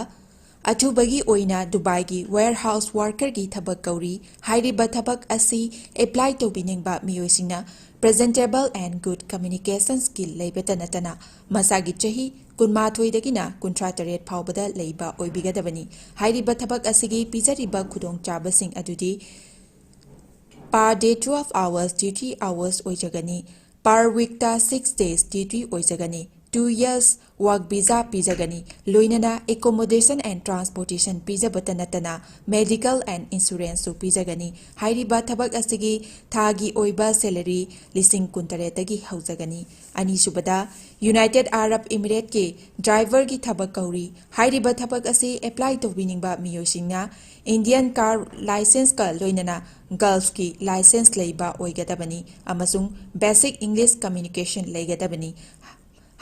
ꯑꯊꯨꯕꯒꯤ ꯑꯣꯏꯅ ꯗꯨꯕꯥꯏꯒꯤ warehouse workerꯒꯤ ꯊꯕꯛ ꯀꯧꯔꯤ꯫ ꯍꯥꯏꯔꯤꯕ ꯊꯕꯛ ꯑꯁꯤ apply ꯇꯧꯕꯤꯅꯤꯡꯕ ꯃꯤꯑꯣꯏꯁꯤꯡꯅ presentable and good communication skill ꯂꯩꯕꯇ ꯅꯠꯇꯅ ꯃꯁꯥꯒꯤ ꯆꯍꯤ ꯀꯨꯟꯃꯥꯊꯣꯏꯗꯒꯤꯅ ꯀꯨꯟꯊ꯭ꯔꯥ ꯇꯔꯦꯠ ꯐꯥꯎꯕꯗ ꯂꯩꯕ ꯑꯣꯏꯕꯤꯒꯗꯕꯅꯤ꯫ ꯍꯥꯏꯔꯤꯕ ꯊꯕꯛ ꯑꯁꯤꯒꯤ ꯄꯤꯖꯔꯤꯕ ꯈꯨꯗꯣꯡꯆꯥꯕꯁꯤꯡ ꯑꯗꯨꯗꯤ per day twelve hours duty hours ꯑꯣꯏꯖꯒꯅꯤ꯫ Per weekꯇ six days duty ꯑꯣꯏꯖꯒꯅꯤ꯫ Two years work visa ꯄꯤꯖꯒꯅꯤ꯫ ꯂꯣꯏꯅꯅ accommodation and transportation ꯄꯤꯖꯕꯇ ꯅꯠꯇꯅ medical and insuranceꯁꯨ ꯄꯤꯖꯒꯅꯤ꯫ ꯍꯥꯏꯔꯤꯕ ꯊꯕꯛ ꯑꯁꯤꯒꯤ ꯊꯥꯒꯤ ꯑꯣꯏꯕ salary ꯂꯤꯁꯤꯡ ꯀꯨꯟꯇꯔꯦꯠꯇꯒꯤ ꯍꯧꯖꯒꯅꯤ꯫ ꯑꯅꯤꯁꯨꯕꯗ, United Arab Emirateꯀꯤ driverꯒꯤ ꯊꯕꯛ ꯀꯧꯔꯤ꯫ ꯍꯥꯏꯔꯤꯕ ꯊꯕꯛ ꯑꯁꯤ apply ꯇꯧꯕꯤꯅꯤꯡꯕ ꯃꯤꯑꯣꯏꯁꯤꯡꯅ Indian car licenceꯀ ꯂꯣꯏꯅꯅ Gulfꯀꯤ license ꯂꯩꯕ ꯑꯣꯏꯒꯗꯕꯅꯤ ꯑꯃꯁꯨꯡ basic English communication ꯂꯩꯒꯗꯕꯅꯤ꯫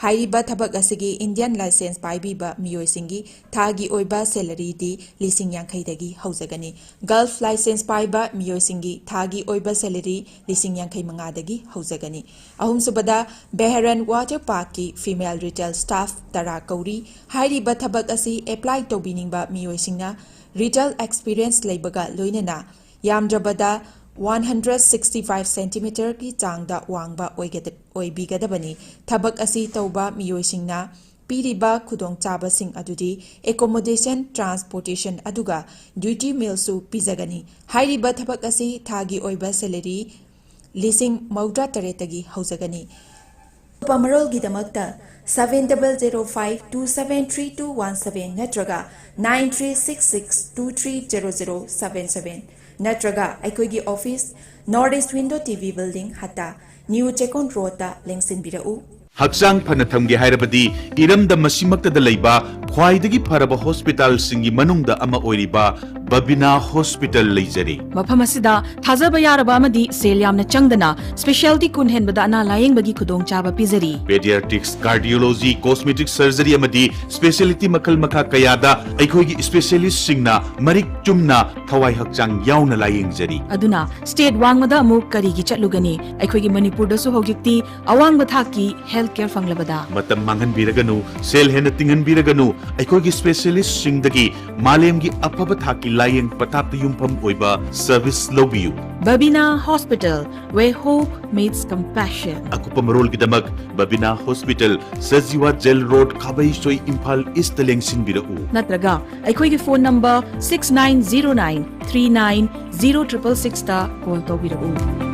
ꯍꯥꯏꯔꯤꯕ ꯊꯕꯛ ꯑꯁꯤꯒꯤ Indian license ꯄꯥꯏꯕꯤꯕ ꯃꯤꯑꯣꯏꯁꯤꯡꯒꯤ ꯊꯥꯒꯤ ꯑꯣꯏꯕ salaryꯗꯤ ꯂꯤꯁꯤꯡ ꯌꯥꯡꯈꯩꯗꯒꯤ ꯍꯧꯖꯒꯅꯤ꯫ Gulf license ꯄꯥꯏꯕ ꯃꯤꯑꯣꯏꯁꯤꯡꯒꯤ ꯊꯥꯒꯤ ꯑꯣꯏꯕ salary ꯂꯤꯁꯤꯡ ꯌꯥꯡꯈꯩ ꯃꯉꯥꯗꯒꯤ ꯍꯧꯖꯒꯅꯤ꯫ ꯑꯍꯨꯝꯁꯨꯕꯗ, Beharan Water Parkꯀꯤ female retail staff ꯇꯔꯥ ꯀꯧꯔꯤ꯫ ꯍꯥꯏꯔꯤꯕ ꯊꯕꯛ ꯑꯁꯤ apply ꯇꯧꯕꯤꯅꯤꯡꯕ ꯃꯤꯑꯣꯏꯁꯤꯡꯅ retail experience ꯂꯩꯕꯒ ꯂꯣꯏꯅꯅ ꯌꯥꯝꯗ꯭ꯔꯕꯗ one hundred sixty five centimeterꯒꯤ ꯆꯥꯡꯗ ꯋꯥꯡꯕ ꯑꯣꯏꯒꯗ-, ꯑꯣꯏꯕꯤꯒꯗꯕꯅꯤ꯫ ꯊꯕꯛ ꯑꯁꯤ ꯇꯧꯕ ꯃꯤꯑꯣꯏꯁꯤꯡꯅ ꯄꯤꯔꯤꯕ ꯈꯨꯗꯣꯡꯆꯥꯕꯁꯤꯡ ꯑꯗꯨꯗꯤ accommodation, transportation ꯑꯗꯨꯒ duty mealꯁꯨ ꯄꯤꯖꯒꯅꯤ꯫ ꯍꯥꯏꯔꯤꯕ ꯊꯕꯛ ꯑꯁꯤ ꯊꯥꯒꯤ ꯑꯣꯏꯕ salary ꯂꯤꯁꯤꯡ ꯃꯧꯗ꯭ꯔꯥ ꯇꯔꯦꯠꯇꯒꯤ ꯍꯧꯖꯒꯅꯤ꯫ ꯑꯀꯨꯞꯄ ꯃꯔꯣꯜꯒꯤꯗꯃꯛꯇ seven double zero five two seven three two one seven ꯅꯠꯇ꯭ꯔꯒ nine three six six two three zero zero seven seven ꯅꯠꯇ꯭ꯔꯒ ꯑꯩꯈꯣꯏꯒꯤ office, North East Window TV Building, ꯍꯠꯇꯥ, New Chekon Roadꯇ ꯂꯦꯡꯁꯤꯟꯕꯤꯔꯛꯎ꯫ ꯍꯛꯆꯥꯡ ꯐꯅ ꯊꯝꯒꯦ ꯍꯥꯏꯔꯕꯗꯤ ꯏꯔꯝꯗꯝ ꯑꯁꯤꯃꯛꯇꯗ ꯂꯩꯕ ꯈ꯭ꯋꯥꯏꯗꯒꯤ ꯐꯔꯕ hospitalꯁꯤꯡꯒꯤ ꯃꯅꯨꯡꯗ ꯑꯃ ꯑꯣꯏꯔꯤꯕ ꯕꯕꯤꯅꯥ Hospital ꯂꯩꯖꯔꯤ꯫ ꯃꯐꯝ ꯑꯁꯤꯗ ꯊꯥꯖꯕ ꯌꯥꯔꯕ ꯑꯃꯗꯤ ꯁꯦꯜ ꯌꯥꯝꯅ ꯆꯪꯗꯅ specialty ꯀꯨꯟ ꯍꯦꯟꯕꯗ ꯑꯅꯥ ꯂꯥꯌꯦꯡꯕꯒꯤ ꯈꯨꯗꯣꯡꯆꯥꯕ ꯄꯤꯖꯔꯤ꯫ Pediatrics, cardiology, cosmetic surgery ꯑꯃꯗꯤ specialty ꯃꯈꯜ ꯃꯈꯥ ꯀꯌꯥꯗ ꯑꯩꯈꯣꯏꯒꯤ specialistꯁꯤꯡꯅ ꯃꯔꯤꯛ ꯆꯨꯝꯅ ꯊꯋꯥꯏ ꯍꯛꯆꯥꯡ ꯌꯥꯎꯅ ꯂꯥꯌꯦꯡꯖꯔꯤ꯫ ꯑꯗꯨꯅ state ꯋꯥꯡꯃꯗ ꯑꯃꯨꯛ ꯀꯔꯤꯒꯤ ꯆꯠꯂꯨꯒꯅꯤ? ꯑꯩꯈꯣꯏꯒꯤ ꯃꯅꯤꯄꯨꯔꯗꯁꯨ ꯍꯧꯖꯤꯛꯇꯤ ꯑꯋꯥꯡꯕ ꯊꯥꯛꯀꯤ health care ꯐꯪꯂꯕꯗ꯫ ꯃꯇꯝ ꯃꯥꯡꯍꯟꯕꯤꯔꯒꯅꯨ, ꯁꯦꯜ ꯍꯦꯟꯅ ꯇꯤꯡꯍꯟꯕꯤꯔꯒꯅꯨ, ꯑꯩꯈꯣꯏꯒꯤ specialistꯁꯤꯡꯗꯒꯤ ꯃꯥꯂꯦꯝꯒꯤ ꯑꯐꯕ ꯊꯥꯛꯀꯤ ꯂꯥꯌꯦꯡ ꯄꯊꯥꯞꯇ ꯌꯨꯝꯐꯝ ꯑꯣꯏꯕ service ꯂꯧꯕꯤꯌꯨ꯫ Babina Hospital, where hope meets compassion. ꯑꯀꯨꯞꯄ ꯃꯔꯣꯜꯒꯤꯗꯃꯛ Babina Hospital, Sajiwa Jail Road, ꯈꯥꯕꯩꯁꯣꯏ, Imphal Eastꯇ ꯂꯦꯡꯁꯤꯟꯕꯤꯔꯛꯎ꯫ ꯅꯠꯇ꯭ꯔꯒ ꯑꯩꯈꯣꯏꯒꯤ phone number six nine zero nine three nine zero triple sixꯇ call ꯇꯧꯕꯤꯔꯛꯎ꯫